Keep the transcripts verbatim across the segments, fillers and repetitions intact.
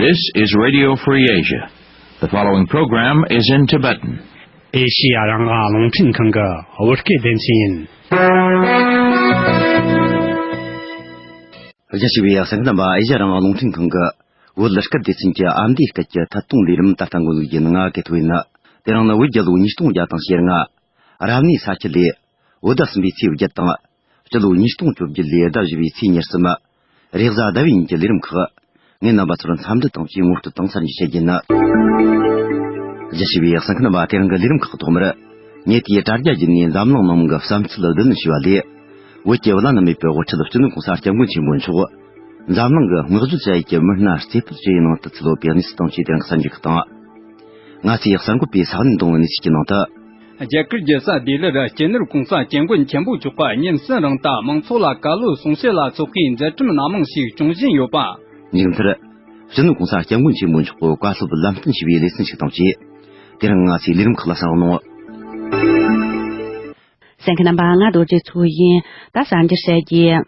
This is Radio Free Asia. The following program is in Tibetan. ཨེ་ཤི་ཡ་རང་དབང་རླུང་འཕྲིན་ཁང་གི་བོད་སྐད་སྡེ་ཚན་ཡིན། རྒྱ་ཆེ་བའི་གསན་མཁན་རྣམ་པ། ཨེ་ཤི་ཡ་རང་དབང་རླུང་འཕྲིན་ཁང་གི་བོད་སྐད་སྡེ་ཚན་གྱི་ཨ་མདོའི་སྐད་ཀྱི་ཐད་གཏོང་ལས་རིམ་ད་ལྟ་འགོ་འཛུགས་རྒྱུ་ཡིན། ང་གི་ཐོ་ཡིན། དེ་རིང་ནི་བོད་རྒྱལ་ལོ་ཉིས་སྟོང་བརྒྱ་དང་ཞེ་ལྔ། རབ་གནས་ས་ཁྱི་ལོའི་བོད་ཟླ་གསུམ་པའི་ཚེས་བརྒྱད་དང་། སྤྱི་ལོ་ཉིས་སྟོང་བཅོ་བརྒྱད་ལོའི་ཟླ་བཞི་པའི་ཚེས་ཉེར་གསུམ། རེས་གཟའ་ཟླ་བའི་ཉིན་གྱི་ལས་རིམ་ཁག་ངས་རྣམ་པ་ཚོར་འཚམས་འདྲི་དང་བཅས་ངོ་སྤྲོད་དང་གསར་འགྱུར་བཤད་རྒྱུ་ཡིན། རྒྱ་ཆེ་བའི་གསན་མཁན་རྣམ་པ། དེ་རིང་གི་ལས་རིམ་ཁག་ཐོག་མར། ངས་དེའི་དྲ་རྒྱ་བརྒྱུད་ནས་འཛམ་གླིང་ནང་གི་བསམ་ཚུལ་བསྡུ་ལེན་ཞུས་པ་ལས། བོད་ཀྱི་བླ་ན་མེད་པའི་དབུ་ཁྲིད་སྤྱི་ནོར་༸གོང་ས་༸སྐྱབས་མགོན་ཆེན་པོ་མཆོག་འཛམ་གླིང་གི་བསྔགས་བརྗོད་བྱ་ཡུལ་གྱི་མི་སྣར་རྩེ་ཕུད་བྱས་པའི་ནང་དུ་ཚུད་ཡོད་པའི་གནས་ཚུལ་དང་བཅས་དེ་རིང་གི་གསར་འགྱུར་ཁག་དང་། ང་ཚོའི་གསར་འགོད་པས་ས་གནས་འདི་གི་གནས་ཚུལ་གྱི་ནང་དུ། རྒྱ་གར་རྒྱལ་ས་ལྡི་ལིར་སྤྱི་ནོར་༸གོང་ས་༸སྐྱབས་མགོན་ཆེན་པོ་མཆོག་གིས་ཉིན་གསུམ་རིང་དུ་མང་ཚོགས་ལ་བཀའ་སློབ་གསུང་བཤད་ལ་ཚོགས་པའི་མཛད་རིམ་སྣ་མང་ཞིག་སྐྱོང་བཞིན་ཡོད་པ། མཇུག་མཐར། སྤྱི་ནོར་༸གོང་ས་༸སྐྱབས་མགོན་ཆེན་པོ་མཆོག་གིས་བཀའ་སློབ་ལམ་སྟོན་ཞུས་པའི་ལེ་ཚན་ཞིག་དང་བཅས། དེ་རིང་ང་ཚོའི་ལས་རིམ་ཁག་ལ་གསན་རོགས་གནང་། གསན་མཁན་རྣམ་པ། ང་རྡོ་རྗེ་མཚོ་ཡིན། ད་གསར་འགྱུར་བཤད་རྒྱུ།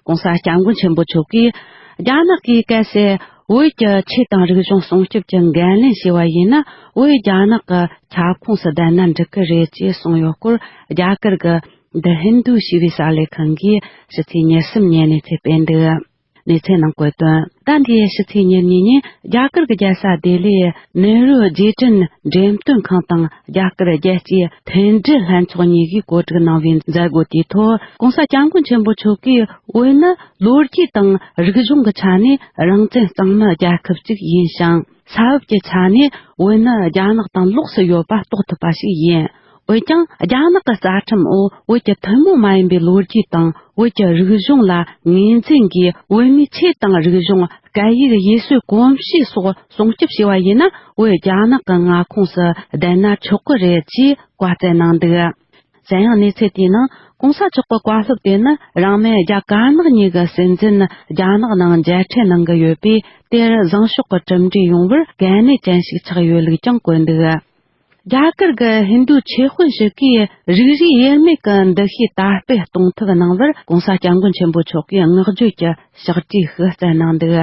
༸གོང་ས་༸སྐྱབས་མགོན་ཆེན་པོ་མཆོག་གིས། རྒྱ་ནག་གིས་གལ་སྲིད་བོད་ཀྱི་ཆོས་དང་རིག་གཞུང་སྲུང་སྐྱོབ་ཀྱི་འགན་ལེན་བྱས་པ་ཡིན་ན། བོད་རྒྱ་ནག་གི་ཁྱབ་ཁོངས་སུ་བསྡད་ན་འགྲིག་གི་རེད་ཅེས་གསུངས་ཡོད་སྐོར། རྒྱ་གར་གྱི་The Hindu ཞེས་པའི་གསར་ལས་ཁང་གིས་ཕྱི་ཚེས་ཉེར་གསུམ་ཉིན་གནས་ཚུལ་སྤེལ་འདུག་གནས་ཚུལ་ནང་བཀོད་དོན། ཟླ་འདིའི་ཕྱི་ཚེས་ཉེར་གཉིས་ཉིན་རྒྱ་གར་གྱི་རྒྱལ་ས་ལྡི་ལིའི་ནེ་རུ་རྗེས་དྲན་འགྲེམས་སྟོན་ཁང་དང་རྒྱ་གར་རྒྱལ་སྤྱིའི་མཐུན་སྒྲིལ་ལྷན་ཚོགས་གཉིས་ཀྱིས་གོ་སྒྲིག་གནང་བའི་མཛད་སྒོ་དེའི་ཐོག ༸གོང་ས་༸སྐྱབས་མགོན་ཆེན་པོ་མཆོག་གིས། བོད་ནི་ལོ་རྒྱུས་དང་རིག་གཞུང་གི་ཆ་ནས་རང་བཙན་གཙང་མའི་རྒྱལ་ཁབ་ཅིག་ཡིན་ཞིང་། ས་བབ་ཀྱི་ཆ་ནས་བོད་ནི་རྒྱ་ནག་དང་ལོགས་སུ་ཡོད་པ་རྟོགས་ཐུབ་པ་ཞིག་ཡིན། འོན་ཀྱང་། རྒྱ་ནག་གི་རྩ་ཁྲིམས་འོག་བོད་ཀྱི་ཐུན་མོང་མ་ཡིན་པའི་ལོ་རྒྱུས་དང་བོད་ཀྱི་རིག་གཞུང་ལ་ངོས་འཛིན་གྱིས། བོད་མིའི་ཆོས་དང་རིག་གཞུང་། སྐད་ཡིག་ཡུལ་སྲོལ་གོམས་གཤིས་སོགས་སྲུང་སྐྱོབ་བྱས་པ་ཡིན་ན། བོད་རྒྱ་ནག་གི་མངའ་ཁོངས་སུ་བསྡད་ན་ཆོག་གི་རེད་ཅེས་བཀའ་སྩལ་གནང་འདུག་གཞན་ཡང་། གནས་ཚུལ་དེའི་ནང་། ༸གོང་ས་མཆོག་གི་བཀའ་སློབ་དེ་ནི་རིང་མིན་རྒྱ་དཀར་ནག་གཉིས་ཀྱི་སྲིད་འཛིན་རྒྱ་ནག་ནང་མཇལ་འཕྲད་གནང་གི་ཡོད་པས། དེར་བཟང་ཕྱོགས་ཀྱི་གྲུབ་འབྲས་ཡོང་བར་གལ་གནད་ཅན་ཞིག་ཆགས་ཡོད་ལུགས་ཀྱང་བཀོད་འདུག་རྒྱ་གར་གྱི་ཧིན་རྡུ་ཆོས་དཔོན་ཞིག་གིས་རིགས་རུས་དབྱེར་མེད་ཀྱི་འདུ་ཤེས་དར་སྤེལ་གཏོང་ཐབས་གནང་བར་༸གོང་ས་༸སྐྱབས་མགོན་ཆེན་པོ་མཆོག་གིས་བསྔགས་བརྗོད་ཀྱི་ཕྱག་བྲིས་ཤིག་བསྩལ་གནང་འདུག་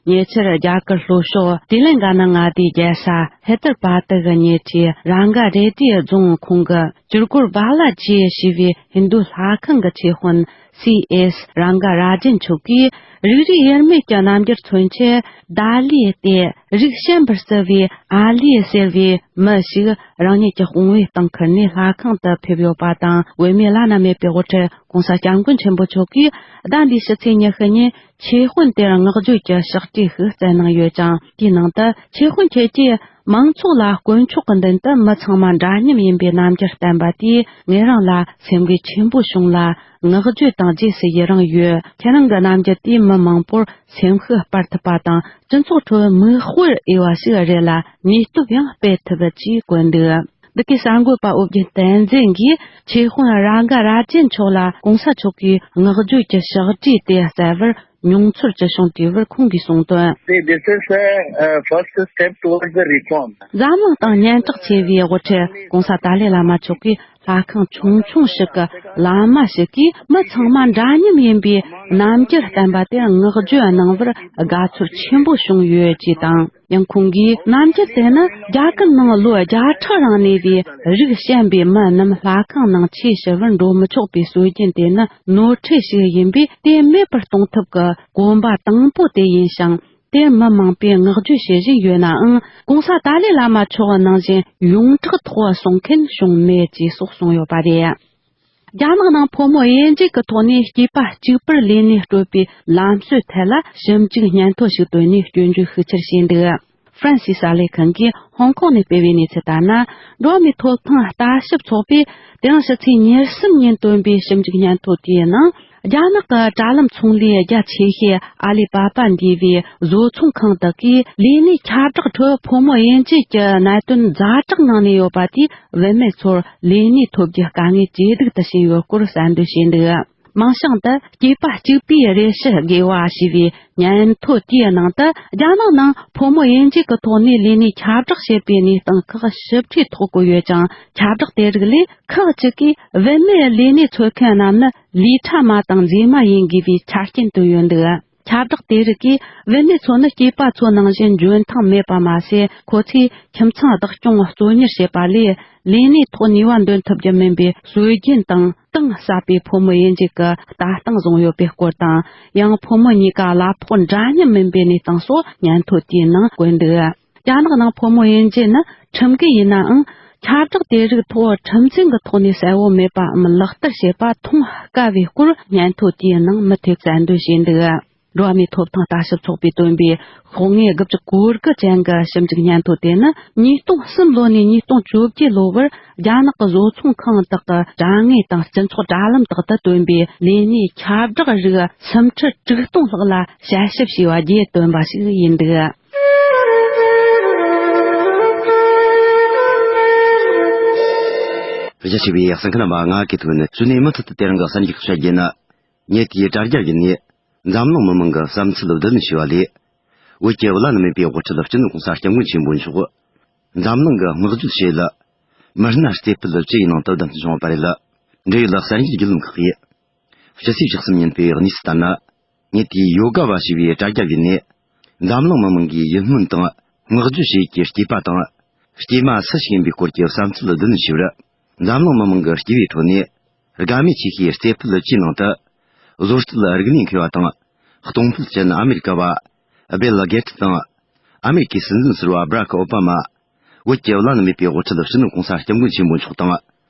ཉེ་ཆར་རྒྱ་གར་ལྷོ་ཕྱོགས་ཏི་ལེན་ག་ན་མངའ་སྡེའི་རྒྱལ་ས་ཧེ་དར་བྷ་དི་གི་ཉེ་འཁྲིས་ར་ག་རེ་ཏི་རྫོང་ཁོངས་ཀྱི་ཅུར་ཀུར་བྷ་ལ་ཇི་ཞེས་པའི་ཧིན་རྡུ་ལྷ་ཁང་གི་ཆོས་དཔོན་སི་ཨེས་རང་ག་ར་ཇན་མཆོག་གིས། རིགས་རུས་དབྱེར་མེད་ཀྱི་རྣམ་འགྱུར་མཚོན་ཆེད་ད་ལིའི་སྟེ། རིགས་ཞན་པར་བརྩི་བའི་ཨ་ལི་ཟེར་བའི་མི་ཞིག་རང་ཉིད་ཀྱི་དཔུང་པའི་སྟེང་ཁུར་ནས་ལྷ་ཁང་དུ་ཕེབས་ཡོད་པ་དང་། བོད་མིའི་བླ་ན་མེད་པའི་དབུ་ཁྲིད་༸གོང་ས་༸སྐྱབས་མགོན་ཆེན་པོ་མཆོག་གིས་ཟླ་འདིའི་ཕྱི་ཚེས་ཉི་ཤུ་ཉིན་ཆོས་དཔོན་དེར་བསྔགས་བརྗོད་ཀྱི་ཕྱག་བྲིས་ཤིག་བསྩལ་གནང་ཡོད་ཅིང་། དེའི་ནང་དུ། ཆོས་དཔོན་ཁྱེད་ཀྱིས་མང་ཚོགས་ལ་དཀོན་མཆོག་གི་མདུན་དུ་མི་ཚང་མ་འདྲ་མཉམ་ཡིན་པའི་རྣམ་འགྱུར་བསྟན་པ་དེས་ངེད་རང་ལ་སེམས་འགུལ་ཆེན་པོ་བྱུང་ལ། བསྔགས་བརྗོད་དང་རྗེས་སུ་ཡི་རང་ཡོད། ཁྱེད་རང་གི་རྣམ་འགྱུར་དེས་མི་མང་པོར་སེམས་ཤུགས་སྤར་ཐུབ་པ་དང་། སྤྱི་ཚོགས་ཁྲོད་མིག་དཔེར་འོས་པ་ཞིག་རེད་ལ། ནུས་སྟོབས་ཡང་སྤེལ་ཐུབ་ཅེས་བཀོད་འདུག་འདི་གའི་གསར་འགོད་པ་ཨོ་རྒྱན་བསྟན་འཛིན་གྱིས་ཆོས་དཔོན་ར་ག་ར་ཇན་མཆོག་ལ་༸གོང་ས་མཆོག་གིས་བསྔགས་བརྗོད་ཀྱི་ཕྱག་བྲིས་དེ་བསྩལ་བར་མྱོང་ཚོར་ཅི་བྱུང་དྲིས་པར། ཁོང་གིས་གསུངས་དོན། See, this is a, a first step towards the reform. འཛམ་གླིང་སྟེང་སྙན་གྲགས་ཆེ་བའི་དབུ་ཁྲིད་༸གོང་ས་ཏཱ་ལའི་བླ་མ་མཆོག་གིས། ལྷ་ཁང་ཆུང་ཆུང་ཞིག་གི་བླ་མ་ཞིག་གིས་མི་ཚང་མ་འདྲ་མཉམ་ཡིན་པའི་རྣམ་འགྱུར་བསྟན་པ་དེར་བསྔགས་བརྗོད་གནང་བར་དགའ་ཚོར་ཆེན་པོ་བྱུང་ཡོད་ཅེས་དང་། ཡང་ཁོང་གིས། རྣམ་འགྱུར་དེ་ནི་རྒྱ་གར་ནང་ལོ་བརྒྱ་ཕྲག་རིང་གནས་པའི་རིགས་ཞན་པའི་མི་རྣམས་ལྷ་ཁང་ནང་ཆོས་ཞུ་བར་འགྲོ་མི་ཆོག་པའི་སྲོལ་རྒྱུན་དེ་ནི་ནོར་འཁྲུལ་ཞིག་ཡིན་པས། དེ་མེད་པར་གཏོང་ཐབས་ཀྱི་གོམ་པ་དང་པོ་དེ་ཡིན་ཞིང་། དེར་མི་མང་པོས་བསྔགས་བརྗོད་བྱེད་བཞིན་ཡོད་ནའང་། ༸གོང་ས་ཏཱ་ལའི་བླ་མ་མཆོག་ནང་བཞིན་ཡོངས་གྲགས་ཐོག་གསུང་མཁན་བྱུང་མེད་ཅེས་སོགས་གསུངས་ཡོད་པ་རེད། རྒྱ་ནག་ནང་ཕོ་མོ་དབྱེ་འབྱེད་ཀྱི་ཐོག་ནས་སྐྱེས་པ་གཅིག་པུར་ལས་གནས་སྤྲོད་པའི་ལམ་སྲོལ་ཐད་ལ་ཞིབ་འཇུག་སྙན་ཐོ་ཞིག་བཏོན་ནས་སྐྱོན་བརྗོད་ཤུགས་ཆེར་བྱས་འདུག་ཧྥ་རན་སིའི་གསར་ལས་ཁང་གིས་ཧོང་ཀོང་ནས་སྤེལ་བའི་གནས་ཚུལ་ལྟར་ན། འགྲོ་བ་མིའི་ཐོབ་ཐང་ལྟ་ཞིབ་ཚོགས་པས་དེ་རིང་ཕྱི་ཚེས་ཉེར་གསུམ་ཉིན་བཏོན་པའི་ཞིབ་འཇུག་སྙན་ཐོ་དེའི་ནང་། རྒྱ་ནག་གི་དྲ་ལམ་ཚོང་ལས་རྒྱ་ཆེ་ཤོས་ཨ་ལི་པ་པ་འདུས་པའི་བཟོ་ཚོང་ཁང་དག་གིས་ལས་གནས་ཁྱབ་བསྒྲགས་ཁྲོད་ཕོ་མོ་དབྱེ་འབྱེད་ཀྱི་གནད་དོན་ཛ་དྲག་ངང་གནས་ཡོད་པ་དེས། བུད་མེད་ཚོར་ལས་གནས་ཐོབ་རྒྱུའི་དཀའ་ངལ་ཇེ་སྡུག་ཏུ་ཕྱིན་ཡོད་སྐོར་གསལ་འདོན་བྱས་འདུག་མིང་བྱང་དུ་སྐྱེས་པ་གཅིག་པུའི་རེ་ཞུ་དགོས་པ་ཞེས་པའི་སྙན་ཐོ་དེའི་ནང་དུ། རྒྱ་ནག་ནང་ཕོ་མོ་དབྱེ་འབྱེད་ཀྱི་ཐོག་ནས་ལས་གནས་ཁྱབ་བསྒྲགས་བྱེད་པའི་གནས་སྟངས་ཁག་ཞིབ་ཕྲའི་ཐོ་བཀོད་ཡོད་ཅིང་། ཁྱབ་བསྒྲགས་དེ་རིགས་ལས་ཁག་ཅིག་གིས་བུད་མེད་ལས་གནས་འཚོལ་མཁན་རྣམས་ནི་ལས་གྲྭ་མ་དང་མཛེས་མ་ཡིན་དགོས་པའི་ཆ་རྐྱེན་བཏོན་ཡོད་འདུག་ཁྱབ་བསྒྲགས་དེ་རིགས་ཀྱིས་བུད་མེད་ཚོ་ནི་སྐྱེས་པ་ཚོ་ནང་བཞིན་འཇོན་ཐང་མེད་པ་མ་ཟད། ཁོ་ཚོས་ཁྱིམ་ཚང་བདག་སྐྱོང་གཙོ་གཉེར་བྱེད་པ་ལས། ལས་གནས་ཐོག་ནུས་པ་འདོན་ཐུབ་རྒྱུ་མིན་པའི་སྲོལ་རྒྱུན་དང་གཏིང་ཟབ་པའི་ཕོ་མོ་དབྱེ་འབྱེད་ཀྱི་ལྟ་སྟངས་བཟུང་ཡོད་པའི་སྐོར་དང་། ཡང་ཕོ་མོ་གཉིས་ཀ་གླ་ཕོགས་འདྲ་མཉམ་མིན་པའི་གནས་སྟངས་སོགས་སྙན་ཐོ་དེའི་ནང་བཀོད་འདུག། རྒྱ་ནག་ནང་ཕོ་མོ་དབྱེ་འབྱེད་ནི་ཁྲིམས་འགལ་ཡིན་ནའང་། ཁྱབ་བསྒྲགས་དེ་རིགས་ཐོག་ཁྲིམས་མཐུན་གྱི་ཐོག་ནས་གསལ་བོ་མེད་པའམ་ལག་བསྟར་བྱེད་པ་མཐོང་དཀའ་བའི་སྐོར་སྙན་ཐོ་དེའི་ནང་མུ་མཐུད་གསལ་འདོན་བྱས་འདུག། འགྲོ་བ་མིའི་ཐོབ་ཐང་ལྟ་ཞིབ་ཚོགས་པས་བཏོན་པའི་ཤོག་ངོས་དགུ་བཅུ་གོ་དགུ་ཅན་གྱི་ཞིབ་འཇུག་སྙན་ཐོ་དེ་ནི། ཉིས་སྟོང་གསུམ་ལོ་ནས་ཉིས་སྟོང་བཅོ་བརྒྱད་ལོ་བར་རྒྱ་ནག་གི་བཟོ་ཚོང་ཁང་དག་གི་དྲ་ངོས་དང་སྤྱི་ཚོགས་དྲ་ལམ་དག་ཏུ་བཏོན་པའི་ལས་གནས་ཁྱབ་བསྒྲགས་རིགས་སུམ་ཁྲི་དྲུག་སྟོང་ལྷག་ལ་དཔྱད་ཞིབ་བྱས་པ་བརྒྱུད་བཏོན་པ་ཞིག་ཡིན་འདུག། རྒྱ་ཆེ་བའི་གསན་མཁན་རྣམ་པ། ང་གི་ཐུགས་ནས་གཙོ་ནས་མུ་མཐུད་དུ་དེ་རིང་གི་གསར་འགྱུར་ཁག་བཤད་རྒྱུ་ཡིན། ཉེ་དུས་དྲ་རྒྱ་བརྒྱུད་ནས་འཛམ་གླིང་མི་མང་གི་བསམ་ཚུལ་བསྡུ་ལེན་བྱས་པ་ལས། བོད་ཀྱི་བླ་ན་མེད་པའི་དབུ་ཁྲིད་སྤྱི་ནོར་གོང་ས་སྐྱབས་མགོན་ཆེན་པོ་མཆོག་འཛམ་གླིང་གི་བསྔགས་བརྗོད་བྱེད་ཡུལ་མི་སྣ་རྩེ་ཕུད་བཅུ་ཡི་ནང་དུ་བདམས་ཐོན་བྱུང་བ་རེད་ལ། འབྲེལ་ཡོད་གསར་འགྱུར་བརྒྱུད་ལམ་ཁག་གིས་ཕྱི་ཚེས་བཅུ་གསུམ་ཉིན་སྤེལ་བའི་གནས་ཚུལ་ལྟར་ན། ཉེ་དུས་ཡོ་ག་བ་ཞེས་པའི་དྲ་རྒྱ་བརྒྱུད་ནས་འཛམ་གླིང་མི་མང་གིས་ཡིད་སྨོན་དང་བསྔགས་བརྗོད་བྱེད་ཡུལ་གྱི་སྐྱེས་པ་དང་། སྐྱེས་མ་སུ་ཞིག་ཡིན་པའི་སྐོར་གྱི་བསམ་ཚུལ་བསྡུ་ལེན་བྱས་པར། འཛམ་གླིང་མི་མང་གི་སྐྱེས་པའི་ཁྲོད་ནས། དགའ་མོས་ཆེ་ཤོས་རྩེ་ཕུད་བཅུའི་ནང་དུ། བཟོ་རྩལ་རིག་གནས་མཁས་པ་དང་། གཏོང་ཕོད་ཅན་ཨ་མེ་རི་ཀ་བ། སྦེལ་གེ་ཏི་དང་། ཨ་མེ་རི་ཀའི་སྲིད་འཛིན་ཟུར་པ་སྦ་རག་ཨོ་བྷ་མ། བོད་ཀྱི་བླ་ན་མེད་པའི་དབུ་ཁྲིད་སྤྱི་ནོར་གོང་ས་སྐྱབས་མགོན་ཆེན་པོ་མཆོག་དང་།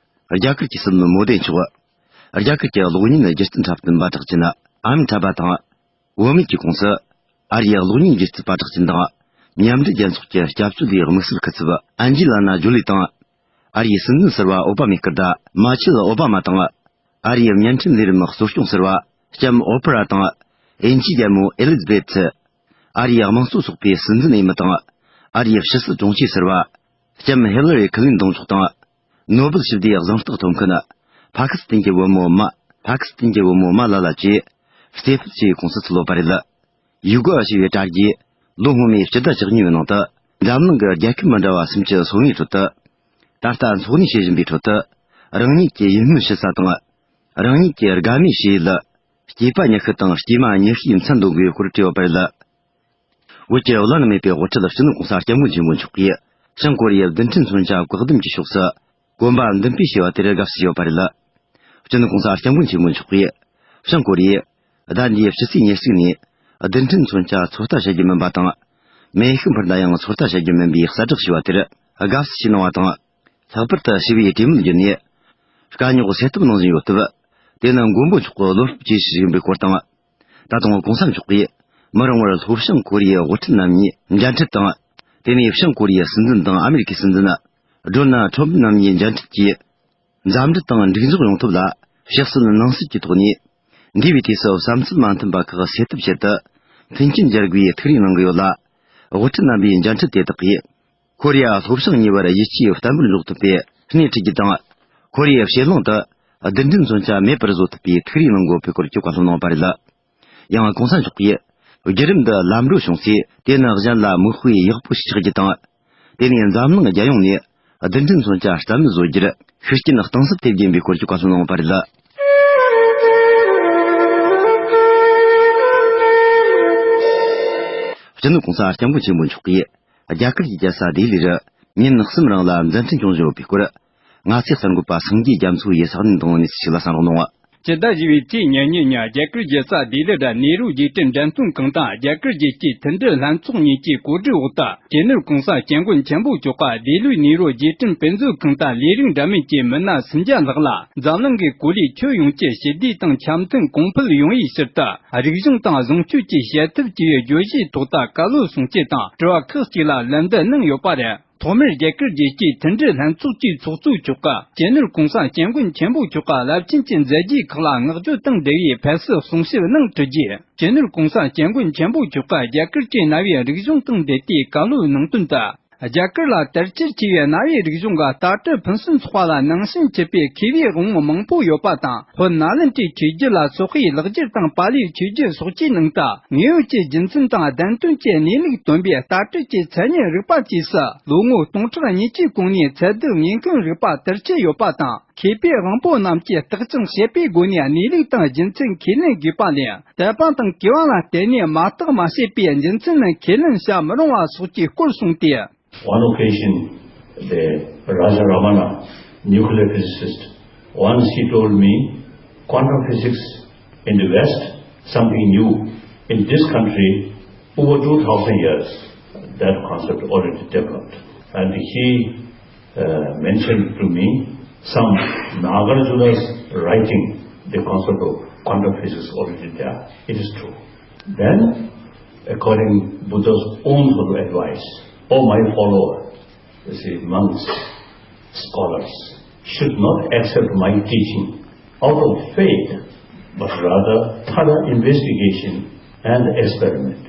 རྒྱ་གར་གྱི་སྲིད་འཛིན་མོ་དེ་མཆོག། རྒྱ་གར་གྱི་གློག་བརྙན་སྒྱུ་རྩལ་འཁྲབ་སྟོན་པ་གྲགས་ཅན་ཨ་མི་ཐ་བྷ་དང་། བུད་མེད་ཀྱི་ཁོངས་སུ། ཨ་རིའི་གློག་བརྙན་སྒྱུ་རྩལ་པ་གྲགས་ཅན་དང་། མཉམ་འབྲེལ་རྒྱལ་ཚོགས་ཀྱི་སྐྱབས་བཅོལ་ལས་དམིགས་བསལ་སྐུ་ཚབ་ཨན་ཇི་ལ་ན་ཇོ་ལི་དང་། ཨ་རིའི་སྲིད་འཛིན་ཟུར་པ་ཨོ་བྷ་མའི་སྐུ་ཟླ་མ་ཆེལ་ཨོ་བྷ་མ་དང་། ཨ་རིའི་བརྙན་འཕྲིན་ལས་རིམ་གཙོ་སྐྱོང་ཟུར་པ་ལྕམ་ཨོ་པ་ར་དང་། དབྱིན་ཇིའི་རྒྱལ་མོ་ཨེ་ལི་ཛ་བེ་ཐི། ཨ་རིའི་དམངས་གཙོ་ཚོགས་པའི་སྲིད་འཛིན་འོས་མི་དང་། ཨ་རིའི་ཕྱི་སྲིད་དྲུང་ཆེ་ཟུར་པ་ལྕམ་ཧི་ལ་རི་ཁི་ལིན་ཏོན་མཆོག་དང་། ནོ་སྦེལ་ཞི་བདེའི་གཟེངས་རྟགས་ཐོབ་མཁན། ཕ་ཁི་སི་ཐན་གྱི་བུ་མོ་མ། ཕ་ཁི་སི་ཐན་གྱི་བུ་མོ་མ་ལ་ལ་བཅས་རྩེ་ཕུད་བཅུ་ཡི་ཁོངས་སུ་ཚུད་ཡོད་པ་རེད། ཡུ་གུ་ཨ་ཞེས་པའི་དྲ་རྒྱས་ལོ་སྔོན་མའི་སྤྱི་ཟླ་བཅུ་གཉིས་པའི་ནང་དུ། འཛམ་གླིང་གི་རྒྱལ་ཁབ་མི་འདྲ་བ་སུམ་ཅུ་སོ་ལྔའི་ཁྲོད་དུ། ད་ལྟ་འཚོ་གནས་བྱེད་བཞིན་པའི་ཁྲོད་དུ། རང་ཉིད་ཀྱི་ཡིད་སྨོན་ཞུ་ས་དང་། རང་ཉིད་ཀྱི་དགའ་མོས་བྱེད་ཡུལ། སྐྱེས་པ་ཉི་ཤུ་དང་སྐྱེས་མ་ཉི་ཤུའི་མཚན་འདོན་དགོས་པའི་སྐོར་བྲིས་ཡོད་པ་རེད། བོད་ཀྱི་བླ་ན་མེད་པའི་དབུ་ཁྲིད་སྤྱི་ནོར་གོང་ས་སྐྱབས་མགོན་ཆེན་པོ་མཆོག་གིས། བྱང་ཀོ་རི་ཡའི་རྡུལ་ཕྲན་མཚོན་ཆ་བཀག་སྡོམ་གྱི་ཕྱོགས་སུ། གོམ་པ་མདུན་སྤོས་བྱས་པ་དེར་དགའ་བསུ་བྱས་ཡོད་པ་རེད། སྤྱི་ནོར་གོང་ས་སྐྱབས་མགོན་ཆེན་པོ་མཆོག་གིས། བྱང་ཀོ་རི་ཡས། ཟླ་འདིའི་ཕྱི་ཚེས་ཉེར་གཅིག་ནས། རྡུལ་ཕྲན་མཚོན་ཆ་ཚོད་ལྟ་བྱ་རྒྱུ་མིན་པ་དང་། མེ་ཤུགས་འཕུར་མདའ་ཡང་ཚོད་ལྟ་བྱ་རྒྱུ་མིན་པའི་གསལ་བསྒྲགས་བྱས་པ་དེར། དགའ་བསུ་ཞུས་གནང་བ་དང་། ལྷག་པར་དུ་ཞི་བའི་གྲོས་མོལ་བརྒྱུད་ནས། དཀའ་རྙོག་སེལ་ཐབས་གནང་བཞིན་ཡོད་སྟབས། དེ་ནི་མགོན་པོ་མཆོག་གི་བློ་སྤོབས་ཆེ་ཞིག་ཡིན་པའི་སྐོར་དང་། ད་དུང་གོང་ས་མཆོག་གིས་མི་རིང་བར་ལྷོ་བྱང་ཀོ་རི་ཡའི་དབུ་ཁྲིད་རྣམ་གཉིས་མཇལ་འཕྲད་དང་། དེ་ནས་བྱང་ཀོ་རི་ཡའི་སྲིད་འཛིན་དང་ཨ་མེ་རི་ཁའི་སྲིད་འཛིན་ཌོ་ནལ་ཁྲོམ་རྣམ་གཉིས་མཇལ་འཕྲད་ཀྱིས། མཛའ་འབྲེལ་དང་འགྲིག་འཇགས་ཡོང་ཐབས་ལ་ཕྱི་བསལ་ནང་བསལ་གྱི་ཐོག་ནས། འདས་པའི་དུས་སུ་བསམ་ཚུལ་མ་མཐུན་པ་ཁག་སེལ་ཐབས་ཆེད་དུ་མཐུན་རྐྱེན་སྦྱར་དགོས་པའི་ཐུགས་རེ་གནང་གི་ཡོད་ལ། དབུ་ཁྲིད་རྣམ་པའི་མཇལ་འཕྲད་དེ་དག་གིས། ཁོ་རེ་ཡ་ལྷོ་བྱང་གཉིས་བར་ཡིད་ཆེས་བརྟན་པོར་འཇོག་ཐུབ་པའི་སྣེ་ཁྲིད་རྒྱུ་དང་། ཁོ་རེ་ཡའི་ཕྱེད་གླིང་དུ་རྡུལ་ཕྲན་མཚོན་ཆ་མེད་པར་བཟོ་ཐུབ་པའི་ཐུགས་རེ་གནང་དགོས་པའི་སྐོར་གྱི་བཀའ་སློབ་གནང་བ་རེད། ཡང་གོང་ས་མཆོག་གིས་བརྒྱུད་རིམ་འདི་ལམ་འགྲོ་བྱུང་ཚེ། དེ་ནི་གཞན་ལ་མིག་དཔེ་ཡག་པོ་ཞིག་ཆགས་རྒྱུ་དང་། དེ་ནས་འཛམ་གླིང་རྒྱལ་ཡོངས་ནས་རྡུལ་ཕྲན་མཚོན་ཆ་རྩ་མེད་བཟོ་རྒྱུར་ཤུགས་རྐྱེན་གཏིང་ཟབ་ཐེབས་རྒྱུ་ཡིན་པའི་སྐོར་གྱི་བཀའ་སློབ་གནང་བ་རེད། སྤྱི་ནོར་གོང་ས་སྐྱབས་མགོན་ཆེན་པོ་མཆོག་གིས་རྒྱ་གར་གྱི་རྒྱལ་ས་ལྡི་ལིར་ཉིན་གསུམ་རིང་ལ་མཛད་འཕྲིན་སྐྱོང་བཞིན་ཡོད་པའི་སྐོར། ང་ཚོའི་གསར་འགོད་པ་སངས་རྒྱས་རྒྱ་མཚོ་ཡིས་ས་གནས་དང་གནས་ཚུལ་ཞིག་ལ་གསན་རོགས་གནང་། སྤྱི་ཟླ་བཞི་པའི་ཚེས་ཉེར་གཉིས་ཉིན་རྒྱ་གར་རྒྱལ་ས་ལྡི་ལི་རུ་ནེ་རུ་རྗེས་དྲན་འགྲེམས་སྟོན་ཁང་དང་རྒྱ་གར་རྒྱལ་སྤྱིའི་མཐུན་སྒྲིལ་ལྷན་ཚོགས་གཉིས་ཀྱི་གོ་སྒྲིག་འོག་ཏུ། སྤྱི་ནོར་༧གོང་ས་༧སྐྱབས་མགོན་ཆེན་པོ་མཆོག་གིས་ལྡི་ལིའི་ནེ་རུ་རྗེས་དྲན་དཔེ་མཛོད་ཁང་དུ་ལས་རིགས་འདྲ་མིན་གྱི་མི་སྣ་སུམ་བརྒྱ་ལྷག་ལ་འཛམ་གླིང་གི་གོ་ལའི་ཁྱོན་ཡོངས་ཀྱི་ཞི་བདེ་དང་འཆམ་མཐུན་གོང་འཕེལ་ཡོང་བའི་ཕྱིར་དུ། རིག་གཞུང་དང་བཟང་སྤྱོད་ཀྱི་བྱེད་ཐབས་བཅས་བརྗོད་གཞིའི་ཐོག་ཏུ་བཀའ་སློབ་གསུང་བཤད་དང་དྲི་བ་ཁག་ཅིག་ལ་ལན་འདེབས་གནང་ཡོད་པ་རེད། ཐོག་མར་རྒྱ་གར་རྒྱལ་སྤྱིའི་མཐུན་སྒྲིལ་ལྷན་ཚོགས་ཀྱི་ཚོགས་གཙོ་མཆོག་གིས་སྤྱི་ནོར་༧གོང་ས་༧སྐྱབས་མགོན་ཆེན་པོ་མཆོག་གི་རླབས་ཆེན་གྱི་མཛད་རྗེས་ཁག་ལ་བསྔགས་བརྗོད་དང་འབྲེལ་བའི་ཕེབས་བསུ་གསུང་བཤད་གནང་གྲུབ་རྗེས། སྤྱི་ནོར་༧གོང་ས་༧སྐྱབས་མགོན་ཆེན་པོ་མཆོག་གིས་རྒྱ་གར་གྱི་གནའ་བོའི་རིག་གཞུང་དང་འབྲེལ་ཏེ་བཀའ་སློབ་གནང་དོན་དུ། རྒྱ་གར་ལ་དར་ཁྱབ་ཆེ་བའི་གནའ་བོའི་རིག་གཞུང་གི་ལྟ་གྲུབ་ཕུན་སུམ་ཚོགས་པ་ལ་ནང་བྱན་ཆུད་པའི་མཁས་པའི་དབང་པོ་མང་པོ་ཡོད་པ་དང་། བོད་ནཱ་ལེནྡྲའི་ཆོས་བརྒྱུད་ལ་སོགས་པའི་ལེགས་སྦྱར་དང་པཱ་ལིའི་ཆོས་བརྒྱུད་སོགས་ཀྱི་ནང་དུ་དངོས་ཡོད་ཀྱི་རྒྱུ་མཚན་དང་བདེན་དོན་གྱི་གནས་ལུགས་སྟོན་པའི་ལྟ་གྲུབ་ཀྱི་མཚན་ཉིད་རིག་པ་བཅས་སུ་ལོ་ངོ་སྟོང་ཕྲག་ཉེར་གཅིག་གོང་ནས་ཚད་བསྡུ་ངེས་མཁན་རིག་པ་དར་ཁྱབ་ཡོད་པ་དང་། མཁས་པའི་དབང་པོ་རྣམས་ཀྱིས་བརྟག་ཅིང་དཔྱད་པའི་སྒོ་ནས་གནས་ལུགས་དང་རྒྱུ་མཚན་ཁས་ལེན་དགོས་པ་ལས། དད་པ་དང་གུས་པ་ལ་བརྟེན་ནས་མ་བརྟགས་མ་དཔྱད་པའི་རྒྱུ་མཚན་ནི་ཁས་ལེན་བྱ་མི་རུང་བ་སོགས་ཀྱི་སྐོར་གསུངས་ཏེ། One occasion, the Raja Ramana, nuclear physicist, once he told me, quantum physics in the West, something new. In this country, over two thousand years, that concept already developed. And he uh, mentioned to me some Nagarjuna's writing, the concept of quantum physics already there. It is true. Then, according Buddha's own sort of advice, "Oh my follower, you see, monks, scholars, should not accept my teaching out of faith, but rather thorough investigation and experiment."